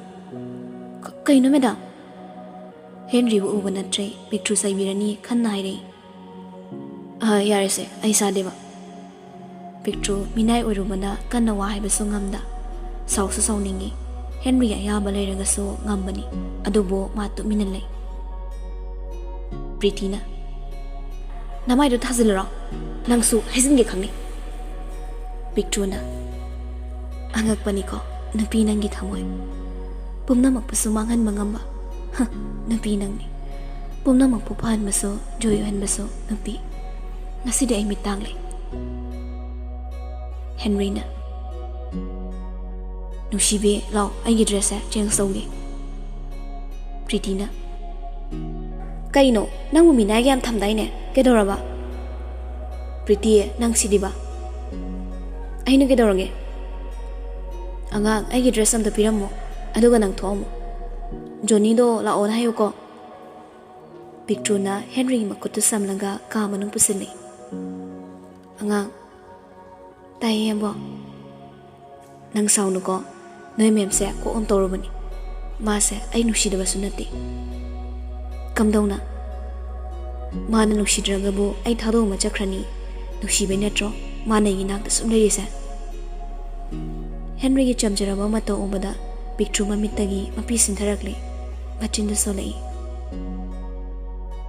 "ꯀ-, ꯀꯩꯅꯣ ꯃꯦꯗꯥꯝ?" ꯍꯦꯟꯔꯤꯕꯨ ꯎꯕ ꯅꯠꯇ꯭ꯔꯦ, ꯄꯤꯛꯇ꯭ꯔꯨ ꯆꯩꯕꯤꯔꯅꯤ ꯈꯟꯅ ꯍꯥꯏꯔꯛꯏ꯫ "ꯑ, ꯌꯥꯔꯦꯁꯦ, ꯑꯩ ꯆꯥꯗꯦꯕ꯫" ꯄꯤꯛꯇ꯭ꯔꯨ ꯃꯤꯅꯥꯏ ꯑꯣꯏꯔꯨꯕꯅ ꯀꯟꯅ ꯋꯥ ꯍꯥꯏꯕꯁꯨ ꯉꯝꯗ, ꯁꯥꯎꯁꯨ ꯁꯥꯎꯅꯤꯡꯉꯤ꯫ ꯍꯦꯟꯔꯤꯒꯤ ꯑꯌꯥꯕ ꯂꯩꯔꯒꯁꯨ ꯉꯝꯕꯅꯤ, ꯑꯗꯨꯕꯨ ꯃꯥ ꯇꯨꯃꯤꯟꯅ ꯂꯩ꯫ ꯄ꯭ꯔꯤꯇꯤꯅ, "ꯅꯃꯥꯏꯗꯣ ꯊꯥꯖꯤꯜꯂꯨꯔꯣ, ꯅꯪꯁꯨ ꯍꯥꯏꯖꯤꯟꯒꯦ ꯈꯪꯉꯤ꯫" ꯄꯤꯛꯇ꯭ꯔꯨꯅ, "ꯑꯉꯛꯄꯅꯤꯀꯣ, ꯅꯨꯄꯤ ꯅꯪꯒꯤ ꯊꯃꯣꯏ ꯄꯨꯝꯅꯃꯛꯄꯨꯁꯨ ꯃꯥꯡꯍꯟꯕ ꯉꯝꯕ꯫ ꯍ, ꯅꯨꯄꯤ ꯅꯪꯅꯤ꯫ ꯄꯨꯝꯅꯃꯛꯄꯨ ꯐꯍꯟꯕꯁꯨ, ꯖꯣꯏ ꯑꯣꯏꯍꯟꯕꯁꯨ ꯅꯨꯄꯤ꯫ ꯉꯁꯤꯗꯤ ꯑꯩ ꯃꯤꯠ ꯇꯥꯡꯂꯦ꯫ ꯍꯦꯟꯔꯤꯅ, "ꯅꯨꯡꯁꯤꯕꯤ, ꯂꯥꯎ, ꯑꯩꯒꯤ ꯗ꯭ꯔꯦꯁꯁꯦ ꯆꯦꯟꯖ ꯇꯧꯒꯦ꯫" ꯄ꯭ꯔꯤꯇꯤꯅ, "ꯀꯩꯅꯣ, ꯅꯪꯕꯨ ꯃꯤꯅꯥꯏꯒ ꯌꯥꯝ ꯊꯝꯗꯥꯏꯅꯦ? ꯀꯩꯗꯧꯔꯕ?" ꯄ꯭ꯔꯤꯇꯤ, "ꯅꯪ ꯁꯤꯗꯤꯕ?" "ꯑꯩꯅ ꯀꯩꯗꯧꯔꯒꯦ?" "ꯑꯉꯥꯡ, ꯑꯩꯒꯤ ꯗ꯭ꯔꯦꯁ ꯑꯝꯇ ꯄꯤꯔꯝꯃꯣ, ꯑꯗꯨꯒ ꯅꯪ ꯊꯣꯛꯑꯝꯃꯣ꯫ ꯖꯣꯅꯤꯗꯣ ꯂꯥꯛꯑꯣꯅ ꯍꯥꯏꯌꯨꯀꯣ꯫" ꯄꯤꯛꯇ꯭ꯔꯨꯅ ꯍꯦꯟꯔꯤꯒꯤ ꯃꯈꯨꯠꯇꯨ ꯁꯝꯂꯒ ꯀꯥ ꯃꯅꯨꯡ ꯄꯨꯁꯤꯜꯂꯤ꯫ "ꯑꯉꯥꯡ꯫" "ꯇꯥꯏꯌꯦ, ꯌꯥꯝꯕꯣ꯫" "ꯅꯪ ꯁꯥꯎꯅꯨꯀꯣ, ꯅꯣꯏ ꯃꯦꯝꯁꯦ ꯀꯣꯛ ꯑꯃ ꯇꯧꯔꯕꯅꯤ꯫ ꯃꯥꯁꯦ ꯑꯩ ꯅꯨꯡꯁꯤꯗꯕꯁꯨ ꯅꯠꯇꯦ꯫" "ꯀꯝꯗꯧꯅ?" "ꯃꯥꯅ ꯅꯨꯡꯁꯤꯗ꯭ꯔꯒꯕꯨ ꯑꯩ ꯊꯥꯗꯣꯛꯑꯝꯃ ꯆꯠꯈ꯭ꯔꯅꯤ꯫ ꯅꯨꯡꯁꯤꯕꯩ ꯅꯠꯇ꯭ꯔꯣ ꯃꯥꯅ ꯑꯩꯒꯤ ꯏꯅꯥꯛꯇ ꯁꯨꯝ ꯂꯩꯔꯤꯁꯦ?" ꯍꯦꯟꯔꯤꯒꯤ ꯆꯝꯖꯔꯕ ꯃꯇꯧ ꯎꯕꯗ ꯄꯤꯛꯇ꯭ꯔꯨ ꯃꯃꯤꯠꯇꯒꯤ ꯃꯄꯤ ꯁꯤꯟꯊꯔꯛꯂꯦ꯫ ꯃꯆꯤꯟꯗ ꯁꯣꯜꯂꯛꯏ꯫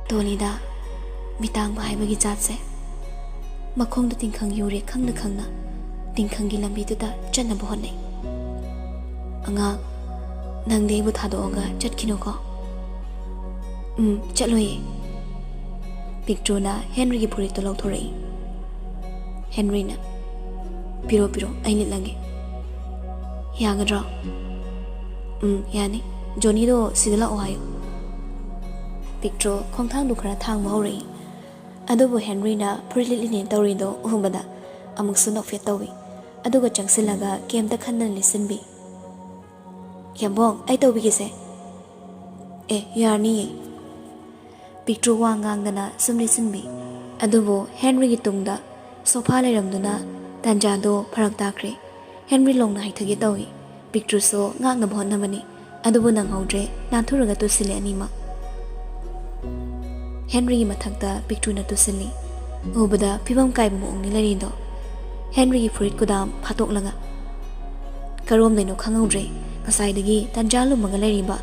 ꯇꯣꯜꯂꯤꯗ, ꯃꯤꯇꯥꯡꯕ ꯍꯥꯏꯕꯒꯤ ꯖꯥꯠꯁꯦ꯫ ꯃꯈꯣꯡꯗ ꯇꯤꯡꯈꯪ ꯌꯨꯔꯦ ꯈꯪꯅ ꯈꯪꯅ ꯇꯤꯡꯈꯪꯒꯤ ꯂꯝꯕꯤꯗꯨꯗ ꯆꯠꯅꯕ ꯍꯣꯠꯅꯩ꯫ "ꯑꯉꯥꯡ, ꯅꯪꯗꯤ ꯑꯩꯕꯨ ꯊꯥꯗꯣꯛꯑꯒ ꯆꯠꯈꯤꯅꯨꯀꯣ꯫" "ꯎꯝ, ꯆꯠꯂꯣꯏꯌꯦ꯫" ꯄꯤꯛꯇ꯭ꯔꯨꯅ ꯍꯦꯟꯔꯤꯒꯤ ꯐꯨꯔꯤꯠꯇꯨ ꯂꯧꯊꯣꯔꯛꯏ꯫ ꯍꯦꯟꯔꯤꯅ, "ꯄꯤꯔꯣ, ꯄꯤꯔꯣ, ꯑꯩ ꯂꯤꯠꯂꯒꯦ꯫" "ꯌꯥꯒꯗ꯭ꯔꯣ?" "ꯎꯝ, ꯌꯥꯅꯤ꯫ ꯖꯣꯅꯤꯗꯣ ꯁꯤꯗ ꯂꯥꯛꯑꯣ ꯍꯥꯏꯌꯨ꯫" ꯄꯤꯛꯇ꯭ꯔꯨ ꯈꯣꯡꯊꯥꯡꯗꯨ ꯈꯔ ꯊꯥꯡꯕ ꯍꯧꯔꯛꯏ꯫ ꯑꯗꯨꯕꯨ ꯍꯦꯟꯔꯤꯅ ꯐꯨꯔꯤꯠ ꯂꯤꯠꯂꯤꯅꯦ ꯇꯧꯔꯤꯗꯣ ꯎꯕꯗ ꯑꯃꯨꯛꯁꯨ ꯅꯣꯛꯐꯦꯠ ꯇꯧꯏ꯫ ꯑꯗꯨꯒ ꯆꯪꯁꯤꯜꯂꯒ ꯀꯩꯝꯇ ꯈꯟꯗꯅ ꯂꯤꯠꯁꯤꯟꯕꯤ꯫ "ꯌꯥꯝꯕꯣꯡ, ꯑꯩ ꯇꯧꯕꯤꯒꯦꯁꯦ꯫" "ꯑꯦ, ꯌꯥꯔꯅꯤꯌꯦ꯫" ꯄꯤꯛꯇ꯭ꯔꯨ ꯋꯥ ꯉꯥꯡꯗꯅ ꯁꯨꯝ ꯂꯤꯠꯁꯤꯟꯕꯤ꯫ ꯑꯗꯨꯕꯨ ꯍꯦꯟꯔꯤꯒꯤ ꯇꯨꯡꯗ ꯁꯣꯐꯥ ꯂꯩꯔꯝꯗꯨꯅ ꯇꯥꯟꯖꯥꯗꯣ ꯐꯔꯛ ꯇꯥꯈ꯭ꯔꯦ꯫ ꯍꯦꯟꯔꯤ ꯂꯣꯡꯅ ꯍꯥꯏꯊꯒꯦ ꯇꯧꯏ꯫ ꯄꯤꯛꯇ꯭ꯔꯨꯁꯨ ꯉꯥꯛꯅꯕ ꯍꯣꯠꯅꯕꯅꯤ, ꯑꯗꯨꯕꯨ ꯅꯪꯍꯧꯗ꯭ꯔꯦ, ꯅꯥꯟꯊꯨꯔꯒ ꯇꯨꯁꯤꯜꯂꯦ ꯑꯅꯤꯃꯛ꯫ ꯍꯦꯟꯔꯤꯒꯤ ꯃꯊꯛꯇ ꯄꯤꯛꯇ꯭ꯔꯨꯅ ꯇꯨꯁꯤꯜꯂꯤ꯫ ꯎꯕꯗ ꯐꯤꯕꯝ ꯀꯥꯏꯕ ꯃꯑꯣꯡꯅꯤ ꯂꯩꯔꯤꯗꯣ꯫ ꯍꯦꯟꯔꯤꯒꯤ ꯐꯨꯔꯤꯠ ꯀꯨꯗꯥꯝ ꯐꯥꯠꯇꯣꯛꯂꯒ, ꯀꯔꯣꯝꯗꯩꯅꯣ ꯈꯪꯍꯧꯗ꯭ꯔꯦ, ꯉꯁꯥꯏꯗꯒꯤ ꯇꯟꯖꯥ ꯂꯨꯝꯃꯒ ꯂꯩꯔꯤꯕ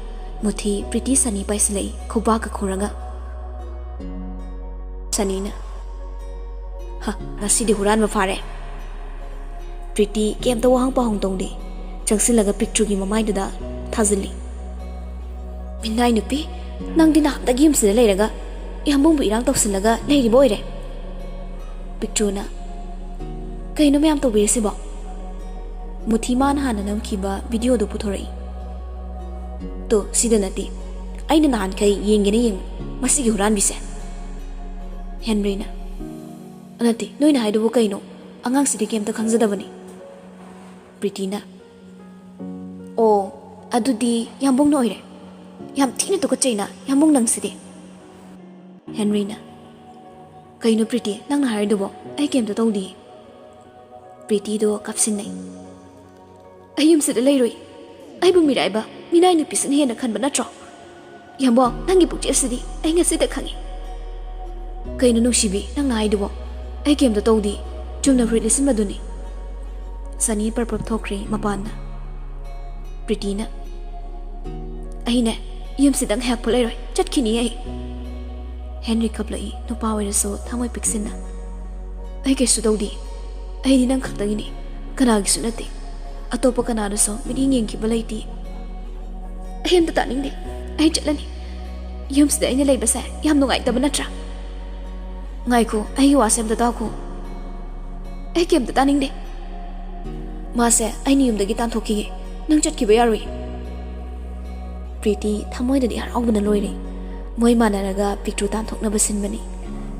ꯃꯨꯊꯤ ꯄ꯭ꯔꯤꯇꯤ ꯁꯅꯤ ꯄꯥꯏꯁꯤꯜꯂꯛꯏ ꯈꯨꯕꯥꯛꯀ ꯈꯨꯔꯒ꯫ ꯁꯅꯤꯅ, "ꯍ, ꯉꯁꯤꯗꯤ ꯍꯨꯔꯥꯟꯕ ꯐꯥꯔꯦ꯫" ꯄ꯭ꯔꯤꯇꯤ ꯀꯩꯝꯇ ꯋꯥꯍꯪ ꯄꯥꯎꯍꯪ ꯇꯧꯗꯦ꯫ ꯆꯪꯁꯤꯜꯂꯒ ꯄꯤꯛꯇ꯭ꯔꯨꯒꯤ ꯃꯃꯥꯏꯗꯨꯗ ꯊꯥꯖꯤꯜꯂꯤ꯫ "ꯃꯤꯅꯥꯏ ꯅꯨꯄꯤ, ꯅꯪꯗꯤ ꯅꯍꯥꯟꯗꯒꯤ ꯌꯨꯝꯁꯤꯗ ꯂꯩꯔꯒ ꯏꯌꯥꯝꯕꯨꯡꯕꯨ ꯏꯔꯥꯡ ꯇꯧꯁꯤꯜꯂꯒ ꯂꯩꯔꯤꯕ ꯑꯣꯏꯔꯦ?" ꯄꯤꯛꯇ꯭ꯔꯨꯅ, "ꯀꯩꯅꯣ ꯃꯌꯥꯝ ꯇꯧꯕꯤꯔꯤꯁꯤꯕꯣ?" ꯃꯨꯊꯤ ꯃꯥꯅ ꯍꯥꯟꯅ ꯅꯝꯈꯤꯕ ꯚꯤꯗꯤꯑꯣꯗꯨ ꯄꯨꯊꯣꯔꯛꯏ꯫ "ꯇꯣ, ꯁꯤꯗ ꯅꯠꯇꯦ꯫ ꯑꯩꯅ ꯅꯍꯥꯟꯈꯩ ꯌꯦꯡꯒꯦꯅ ꯌꯦꯡꯕ, ꯃꯁꯤꯒꯤ ꯍꯨꯔꯥꯟꯕꯤꯁꯦ꯫" ꯍꯦꯟꯔꯤꯅ, "ꯅꯠꯇꯦ, ꯅꯣꯏꯅ ꯍꯥꯏꯗꯨꯕꯨ ꯀꯩꯅꯣ? ꯑꯉꯥꯡꯁꯤꯗꯤ ꯀꯩꯝꯇ ꯈꯪꯖꯗꯕꯅꯤ꯫" ꯄ꯭ꯔꯤꯇꯤꯅ, "ꯑꯣ, ꯑꯗꯨꯗꯤ ꯌꯥꯝꯕꯨꯡꯅ ꯑꯣꯏꯔꯦ꯫ ꯌꯥꯝ ꯊꯤꯅ ꯇꯨꯀꯠꯆꯩꯅ, ꯌꯥꯝꯕꯨꯡ ꯅꯪꯁꯤꯗꯤ꯫" ꯍꯦꯟꯔꯤꯅ, "ꯀꯩꯅꯣ ꯄ꯭ꯔꯤꯇꯤ, ꯅꯪꯅ ꯍꯥꯏꯔꯤꯗꯨꯕꯣ? ꯑꯩ ꯀꯩꯝꯇ ꯇꯧꯗꯤꯌꯦ꯫" ꯄ꯭ꯔꯤꯇꯤꯗꯣ ꯀꯥꯞꯁꯤꯟꯅꯩ꯫ "ꯑꯩ ꯌꯨꯝꯁꯤꯗ ꯂꯩꯔꯣꯏ꯫ ꯑꯩꯕꯨ ꯃꯤꯔꯥꯏꯕ, ꯃꯤꯅꯥꯏ ꯅꯨꯄꯤꯁꯤꯅ ꯍꯦꯟꯅ ꯈꯟꯕ ꯅꯠꯇ꯭ꯔꯣ? ꯌꯥꯝꯕꯣ, ꯅꯪꯒꯤ ꯄꯨꯛꯆꯦꯜꯁꯤꯗꯤ ꯑꯩ ꯉꯁꯤꯗ ꯈꯪꯉꯤ꯫" "ꯀꯩꯅꯣ ꯅꯨꯡꯁꯤꯕꯤ, ꯅꯪꯅ ꯍꯥꯏꯗꯨꯕꯣ? ꯑꯩ ꯀꯩꯝꯇ ꯇꯧꯗꯦ꯫ ꯆꯨꯝꯅ ꯐꯨꯔꯤꯠ ꯂꯤꯠꯁꯤꯟꯕꯗꯨꯅꯤ꯫" ꯁꯅꯤ ꯄ꯭ꯔꯞ ꯄ꯭ꯔꯞ ꯊꯣꯛꯈ꯭ꯔꯦ ꯃꯄꯥꯟꯗ꯫ ꯄ꯭ꯔꯤꯇꯤꯅ, "ꯑꯩꯅꯦ, ꯌꯨꯝꯁꯤꯗ ꯉꯥꯏꯍꯥꯛꯄꯨ ꯂꯩꯔꯣꯏ, ꯆꯠꯈꯤꯅꯤ ꯑꯩ꯫" ꯍꯦꯟꯔꯤ ꯀꯞꯂꯛꯏ, ꯅꯨꯄꯥ ꯑꯣꯏꯔꯁꯨ ꯊꯃꯣꯏ ꯄꯤꯛꯁꯤꯟꯅ꯫ "ꯑꯩ ꯀꯩꯁꯨ ꯇꯧꯗꯦ꯫ ꯑꯩꯗꯤ ꯅꯪ ꯈꯛꯇꯒꯤꯅꯤ, ꯀꯅꯥꯒꯤꯁꯨ ꯅꯠꯇꯦ꯫ ꯑꯇꯣꯞꯄ ꯀꯅꯥꯗꯁꯨ ꯃꯤꯠꯌꯦꯡ ꯌꯦꯡꯈꯤꯕ ꯂꯩꯇꯦ꯫ ꯑꯩ ꯑꯝꯇ ꯇꯥꯅꯤꯡꯗꯦ꯫ ꯑꯩ ꯆꯠꯂꯅꯤ꯫ ꯌꯨꯝꯁꯤꯗ ꯑꯩꯅ ꯂꯩꯕꯁꯦ ꯌꯥꯝ ꯅꯨꯡꯉꯥꯏꯇꯕ ꯅꯠꯇ꯭ꯔꯥ?" "ꯉꯥꯏꯈꯣ, ꯑꯩꯒꯤ ꯋꯥꯁꯦ ꯑꯝꯇ ꯇꯥꯈꯣ꯫ ꯑꯩ ꯀꯩꯝꯇ ꯇꯥꯅꯤꯡꯗꯦ꯫ ꯃꯥꯁꯦ ꯑꯩꯅ ꯌꯨꯝꯗꯒꯤ ꯇꯥꯟꯊꯣꯛꯈꯤꯒꯦ꯫ ꯅꯪ ꯆꯠꯈꯤꯕ ꯌꯥꯔꯣꯏ꯫" ꯄ꯭ꯔꯤꯇꯤ ꯊꯃꯣꯏꯗꯗꯤ ꯍꯔꯥꯎꯕꯅ ꯂꯣꯏꯔꯦ꯫ ꯃꯣꯏ ꯃꯥꯟꯅꯔꯒ ꯄꯤꯛꯇ꯭ꯔꯨ ꯇꯥꯟꯊꯣꯛꯅꯕ ꯁꯤꯟꯕꯅꯤ꯫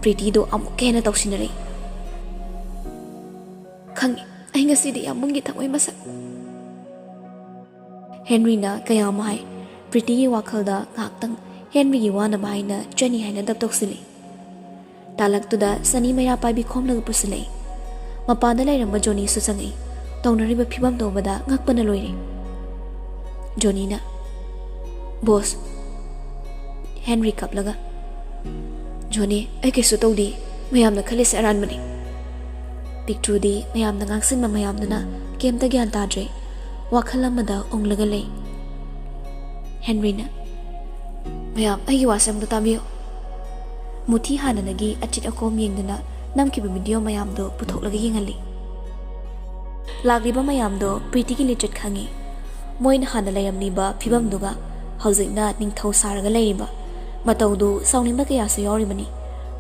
ꯄ꯭ꯔꯤꯇꯤꯗꯣ ꯑꯃꯨꯛꯀ ꯍꯦꯟꯅ ꯇꯧꯁꯤꯟꯅꯔꯛꯏ꯫ "ꯈꯪꯉꯤ, ꯑꯩ ꯉꯁꯤꯗꯤ ꯌꯥꯝꯕꯨꯡꯒꯤ ꯊꯃꯣꯏ ꯃꯁꯛ꯫" ꯍꯦꯟꯔꯤꯅ ꯀꯌꯥꯝ ꯍꯥꯏ, ꯄ꯭ꯔꯤꯇꯤꯒꯤ ꯋꯥꯈꯜꯗ ꯉꯥꯏꯍꯥꯛꯇꯪ ꯍꯦꯟꯔꯤꯒꯤ ꯋꯥꯅꯕ ꯍꯥꯏꯅ ꯆꯠꯅꯤ ꯍꯥꯏꯅ ꯗꯞ ꯇꯧꯁꯤꯜꯂꯤ꯫ ꯇꯥꯂꯛꯇꯨꯗ ꯁꯅꯤ ꯃꯩꯔꯥ ꯄꯥꯏꯕꯤ ꯈꯣꯝꯂꯒ ꯄꯨꯁꯤꯜꯂꯛꯏ꯫ ꯃꯄꯥꯟꯗ ꯂꯩꯔꯝꯕ ꯖꯣꯅꯤꯁꯨ ꯆꯪꯉꯛꯏ꯫ ꯇꯧꯅꯔꯤꯕ ꯐꯤꯕꯝꯗꯣ ꯎꯕꯗ ꯉꯛꯄꯅ ꯂꯣꯏꯔꯦ꯫ ꯖꯣꯅꯤꯅ, "ꯕꯣꯁ꯫" ꯍꯦꯟꯔꯤ ꯀꯞꯂꯒ, "ꯖꯣꯅꯤ, ꯑꯩ ꯀꯩꯁꯨ ꯇꯧꯗꯦ꯫ ꯃꯌꯥꯝꯅ ꯈꯜꯂꯤꯁꯦ ꯑꯔꯥꯟꯕꯅꯤ꯫" ꯄꯤꯛꯇ꯭ꯔꯨꯗꯤ ꯃꯌꯥꯝꯅ ꯉꯥꯡꯁꯤꯟꯕ ꯃꯌꯥꯝꯗꯨꯅ ꯀꯩꯝꯇ ꯒ꯭ꯌꯥꯟ ꯇꯥꯗ꯭ꯔꯦ꯫ ꯋꯥꯈꯜ ꯑꯃꯗ ꯎꯪꯂꯒ ꯂꯩ꯫ ꯍꯦꯟꯔꯤꯅ, "ꯃꯌꯥꯝ, ꯑꯩꯒꯤ ꯋꯥꯁꯦ ꯑꯝꯇ ꯇꯥꯕꯤꯌꯨ꯫" ꯃꯨꯊꯤ ꯍꯥꯟꯅꯗꯒꯤ ꯑꯆꯤꯠ ꯑꯀꯣꯝ ꯌꯦꯡꯗꯨꯅ ꯅꯝꯈꯤꯕ ꯚꯤꯗꯤꯑꯣ ꯃꯌꯥꯝꯗꯨ ꯄꯨꯊꯣꯛꯂꯒ ꯌꯦꯡꯍꯜꯂꯤ꯫ ꯂꯥꯛꯂꯤꯕ ꯃꯌꯥꯝꯗꯣ ꯄ꯭ꯔꯤꯇꯤꯒꯤ ꯂꯤꯆꯠ ꯈꯪꯉꯤ꯫ ꯃꯣꯏꯅ ꯍꯥꯟꯅ ꯂꯩꯔꯝꯂꯤꯕ ꯐꯤꯕꯝꯗꯨꯒ ꯍꯧꯖꯤꯛꯅ ꯅꯤꯡꯊꯧ ꯁꯥꯔꯒ ꯂꯩꯔꯤꯕ ꯃꯇꯧꯗꯨ ꯁꯥꯎꯅꯤꯡꯕ ꯀꯌꯥꯁꯨ ꯌꯥꯎꯔꯤꯕꯅꯤ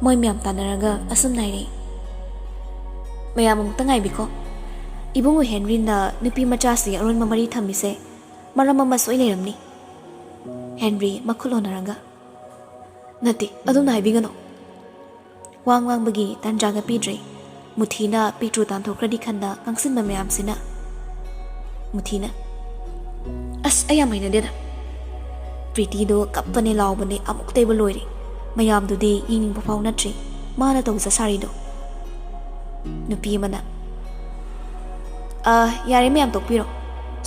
ꯃꯣꯏ ꯃꯌꯥꯝ ꯇꯥꯟꯅꯔꯒ ꯑꯁꯨꯝꯅ ꯍꯥꯏꯔꯛꯏ꯫ "ꯃꯌꯥꯝ ꯑꯃꯨꯛꯇ ꯉꯥꯏꯕꯤꯈꯣ꯫ ꯏꯕꯨꯡꯉꯣ ꯍꯦꯟꯔꯤꯅ ꯅꯨꯄꯤ ꯃꯆꯥꯁꯤ ꯑꯔꯣꯟꯕ ꯃꯔꯤ ꯊꯝꯃꯤꯁꯦ ꯃꯔꯝ ꯑꯃ ꯁꯣꯏ ꯂꯩꯔꯝꯅꯤ꯫" ꯍꯦꯟꯔꯤ ꯃꯈꯨꯠ ꯍꯣꯟꯅꯔꯒ, "ꯅꯠꯇꯦ, ꯑꯗꯨꯝꯅ ꯍꯥꯏꯕꯤꯒꯅꯨ꯫" ꯋꯥ ꯉꯥꯡꯕꯒꯤ ꯇꯥꯟꯖꯥꯒ ꯄꯤꯗ꯭ꯔꯦ꯫ ꯃꯨꯊꯤꯅ ꯄꯤꯛꯇ꯭ꯔꯨ ꯇꯥꯟꯊꯣꯛꯈ꯭ꯔꯗꯤ ꯈꯟꯅ ꯉꯥꯡꯁꯤꯟꯕ ꯃꯌꯥꯝꯁꯤꯅ꯫ ꯃꯨꯊꯤꯅ, "ꯑꯁ, ꯑꯩ ꯌꯥꯝ ꯍꯩꯅꯗꯦꯗ꯫" ꯄ꯭ꯔꯤꯇꯤꯗꯣ ꯀꯞꯄꯅꯦ ꯂꯥꯎꯕꯅꯦ ꯑꯃꯨꯛꯇꯩꯕ ꯂꯣꯏꯔꯦ꯫ ꯃꯌꯥꯝꯗꯨꯗꯤ ꯌꯦꯡꯅꯤꯡꯕ ꯐꯥꯎ ꯅꯠꯇ꯭ꯔꯤ ꯃꯥꯅ ꯇꯧꯖ ꯁꯥꯔꯤꯗꯣ꯫ ꯅꯨꯄꯤ ꯑꯃꯅ, "ꯑ, ꯌꯥꯔꯦ ꯃꯌꯥꯝ ꯇꯣꯛꯄꯤꯔꯣ꯫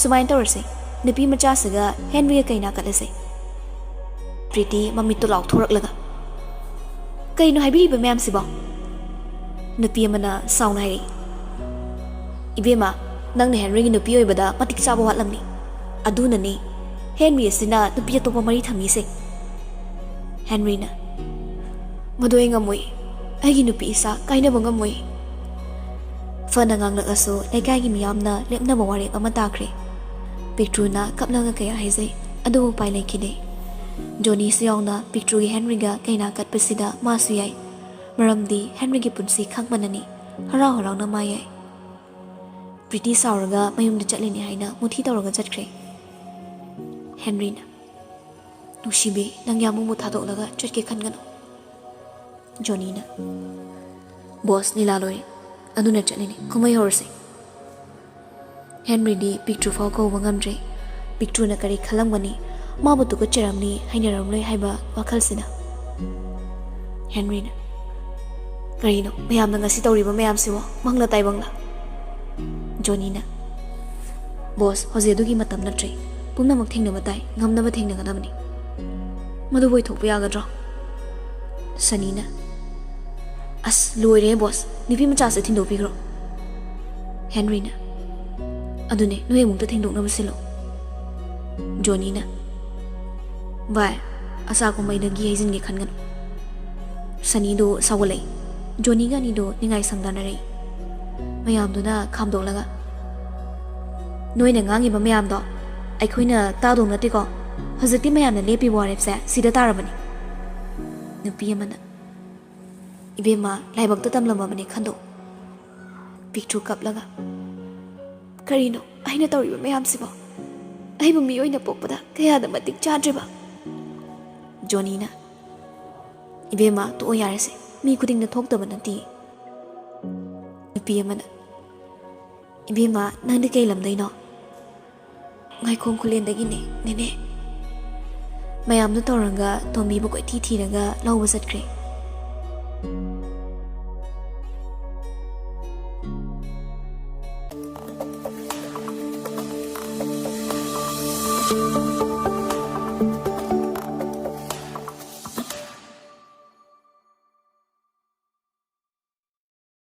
ꯁꯨꯃꯥꯏꯅ ꯇꯧꯔꯁꯦ, ꯅꯨꯄꯤ ꯃꯆꯥꯁꯤꯒ ꯍꯦꯟꯔꯤꯒ ꯀꯩꯅꯥ ꯀꯠꯂꯁꯦ꯫" ꯄ꯭ꯔꯤꯇꯤ ꯃꯃꯤꯠꯇꯨ ꯂꯥꯎꯊꯣꯔꯛꯂꯒ, "ꯀꯩꯅꯣ ꯍꯥꯏꯕꯤꯔꯤꯕ ꯃꯌꯥꯝꯁꯤꯕꯣ?" ꯅꯨꯄꯤ ꯑꯃꯅ ꯁꯥꯎꯅ ꯍꯥꯏꯔꯛꯏ, "ꯏꯕꯦꯝꯃ, ꯅꯪꯅ ꯍꯦꯟꯔꯤꯒꯤ ꯅꯨꯄꯤ ꯑꯣꯏꯕꯗ ꯃꯇꯤꯛ ꯆꯥꯕ ꯋꯥꯠꯂꯝꯅꯤ꯫ ꯑꯗꯨꯅꯅꯤ ꯍꯦꯟꯔꯤ ꯑꯁꯤꯅ ꯅꯨꯄꯤ ꯑꯇꯣꯞꯄ ꯃꯔꯤ ꯊꯝꯃꯤꯁꯦ꯫" ꯍꯦꯟꯔꯤꯅ, "ꯃꯗꯨ ꯑꯩ ꯉꯝꯃꯣꯏ꯫ ꯑꯩꯒꯤ ꯅꯨꯄꯤ ꯏꯆꯥ ꯀꯥꯏꯅꯕ ꯉꯝꯃꯣꯏ꯫" ꯐꯅ ꯉꯥꯡꯂꯛꯂꯁꯨ ꯂꯩꯀꯥꯏꯒꯤ ꯃꯤꯌꯥꯝꯅ ꯂꯦꯞꯅꯕ ꯋꯥꯔꯦꯞ ꯑꯃ ꯇꯥꯈ꯭ꯔꯦ꯫ ꯄꯤꯛꯇ꯭ꯔꯨꯅ ꯀꯞꯂꯒ ꯀꯌꯥ ꯍꯥꯏꯖꯩ, ꯑꯗꯨꯕꯨ ꯎꯄꯥꯏ ꯂꯩꯈꯤꯗꯦ꯫ ꯖꯣꯅꯤꯁꯨ ꯌꯥꯎꯅ ꯄꯤꯛꯇ꯭ꯔꯨꯒꯤ ꯍꯦꯟꯔꯤꯒ ꯀꯩꯅꯥ ꯀꯠꯄꯁꯤꯗ ꯃꯥꯁꯨ ꯌꯥꯏ꯫ ꯃꯔꯝꯗꯤ ꯍꯦꯟꯔꯤꯒꯤ ꯄꯨꯟꯁꯤ ꯈꯪꯕꯅꯅꯤ꯫ ꯍꯔꯥꯎ ꯍꯔꯥꯎꯅ ꯃꯥ ꯌꯥꯏ꯫ ꯄ꯭ꯔꯤꯇꯤ ꯁꯥꯎꯔꯒ ꯃꯌꯨꯝꯗ ꯆꯠꯂꯤꯅꯤ ꯍꯥꯏꯅ ꯃꯨꯊꯤ ꯇꯧꯔꯒ ꯆꯠꯈ꯭ꯔꯦ꯫ ꯍꯦꯟꯔꯤꯅ, "ꯅꯨꯡꯁꯤꯕꯤ, ꯅꯪ ꯌꯥꯝꯕꯨꯡꯕꯨ ꯊꯥꯗꯣꯛꯂꯒ ꯆꯠꯀꯦ ꯈꯟꯒꯅꯨ꯫" ꯖꯣꯅꯤꯅ, "ꯕꯣꯁ, ꯂꯤꯂꯥ ꯂꯣꯏꯔꯦ, ꯑꯗꯨꯅ ꯆꯠꯂꯤꯅꯤ, ꯀꯨꯝꯍꯩ ꯍꯧꯔꯁꯤ꯫" ꯍꯦꯟꯔꯤꯗꯤ ꯄꯤꯛꯇ꯭ꯔꯨ ꯐꯥꯎ ꯀꯧꯕ ꯉꯝꯗ꯭ꯔꯦ꯫ ꯄꯤꯛꯇ꯭ꯔꯨꯅ ꯀꯔꯤ ꯈꯜꯂꯝꯒꯅꯤ? ꯃꯥꯕꯨ ꯇꯨꯀꯠꯆꯔꯝꯅꯤ, ꯍꯩꯅꯔꯝꯂꯣꯏ ꯍꯥꯏꯕ ꯋꯥꯈꯜꯁꯤꯅ꯫ ꯍꯦꯟꯔꯤꯅ, "ꯀꯔꯤꯅꯣ ꯃꯌꯥꯝꯅ ꯉꯁꯤ ꯇꯧꯔꯤꯕ ꯃꯌꯥꯝꯁꯤꯕꯣ? ꯃꯪꯂ ꯇꯥꯏꯕꯪꯂ?" ꯖꯣꯅꯤꯅ, "ꯕꯣꯁ, ꯍꯧꯖꯤꯛ ꯑꯗꯨꯒꯤ ꯃꯇꯝ ꯅꯠꯇ꯭ꯔꯦ꯫ ꯄꯨꯝꯅꯃꯛ ꯊꯦꯡꯅꯕ ꯇꯥꯏ, ꯉꯝꯅꯕ ꯊꯦꯡꯅꯒꯗꯕꯅꯤ꯫" "ꯃꯗꯨꯕꯨ ꯑꯣꯏꯊꯣꯛꯄ ꯌꯥꯒꯗ꯭ꯔꯣ?" ꯁꯅꯤꯅ, "ꯑꯁ, ꯂꯣꯏꯔꯦ ꯕꯣꯁ, ꯅꯨꯄꯤ ꯃꯆꯥꯁꯦ ꯊꯤꯟꯗꯣꯛꯄꯤꯈ꯭ꯔꯣ꯫" ꯍꯦꯟꯔꯤꯅ, "ꯑꯗꯨꯅꯦ, ꯅꯣꯏ ꯑꯃꯨꯛꯇ ꯊꯦꯡꯗꯣꯛꯅꯕ ꯁꯤꯜꯂꯣ꯫" ꯖꯣꯅꯤꯅ, "ꯚꯥꯏ, ꯑꯆꯥꯛ ꯀꯨꯝꯍꯩꯗꯒꯤ ꯍꯩꯖꯤꯟꯒꯦ ꯈꯟꯒꯅꯨ꯫" ꯁꯅꯤꯗꯣ ꯁꯥꯎꯒꯠꯂꯛꯏ꯫ ꯖꯣꯅꯤꯒ ꯑꯅꯤꯗꯣ ꯅꯤꯡꯉꯥꯏ ꯁꯪꯗꯥꯅꯔꯛꯏ꯫ ꯃꯌꯥꯝꯗꯨꯅ ꯈꯥꯝꯗꯣꯛꯂꯒ, ꯅꯣꯏꯅ ꯉꯥꯡꯉꯤꯕ ꯃꯌꯥꯝꯗꯣ ꯑꯩꯈꯣꯏꯅ ꯇꯥꯗꯧ ꯅꯠꯇꯦꯀꯣ꯫ ꯍꯧꯖꯤꯛꯇꯤ ꯃꯌꯥꯝꯅ ꯂꯦꯞꯄꯤꯕ ꯋꯥꯔꯦꯞꯁꯦ ꯁꯤꯗ ꯇꯥꯔꯕꯅꯤ꯫ ꯅꯨꯄꯤ ꯑꯃꯅ, "ꯏꯕꯦꯝꯃ, ꯂꯥꯏꯕꯛꯇ ꯇꯝꯂꯝꯃꯕꯅꯦ ꯈꯟꯗꯣꯛ꯫" ꯄꯤꯛꯇ꯭ꯔꯨ ꯀꯞꯂꯒ, "ꯀꯔꯤꯅꯣ ꯑꯩꯅ ꯇꯧꯔꯤꯕ ꯃꯌꯥꯝꯁꯤꯕꯣ? ꯑꯩꯕꯨ ꯃꯤ ꯑꯣꯏꯅ ꯄꯣꯛꯄꯗ ꯀꯌꯥꯗ ꯃꯇꯤꯛ ꯆꯥꯗ꯭ꯔꯤꯕ?" ꯖꯣꯅꯤꯅ, "ꯏꯕꯦꯝꯃ, ꯇꯣꯛꯑꯣ ꯌꯥꯔꯦꯁꯦ, ꯃꯤ ꯈꯨꯗꯤꯡꯅ ꯊꯣꯛꯇꯕ ꯅꯠꯇꯦ꯫" ꯅꯨꯄꯤ ꯑꯃꯅ, "ꯏꯕꯦꯝꯃ, ꯅꯪꯗꯤ ꯀꯩ ꯂꯝꯗꯩꯅꯣ?" "ꯉꯥꯏꯈꯣꯡ ꯈꯨꯂꯦꯟꯗꯒꯤꯅꯦ, ꯅꯦꯅꯦ꯫ ꯃꯌꯥꯝꯗꯣ ꯇꯧꯔꯒ ꯇꯣꯝꯕꯤꯕꯨ ꯀꯣꯏꯊꯤ ꯊꯤꯔꯒ ꯂꯧꯕ ꯆꯠꯈ꯭ꯔꯦ꯫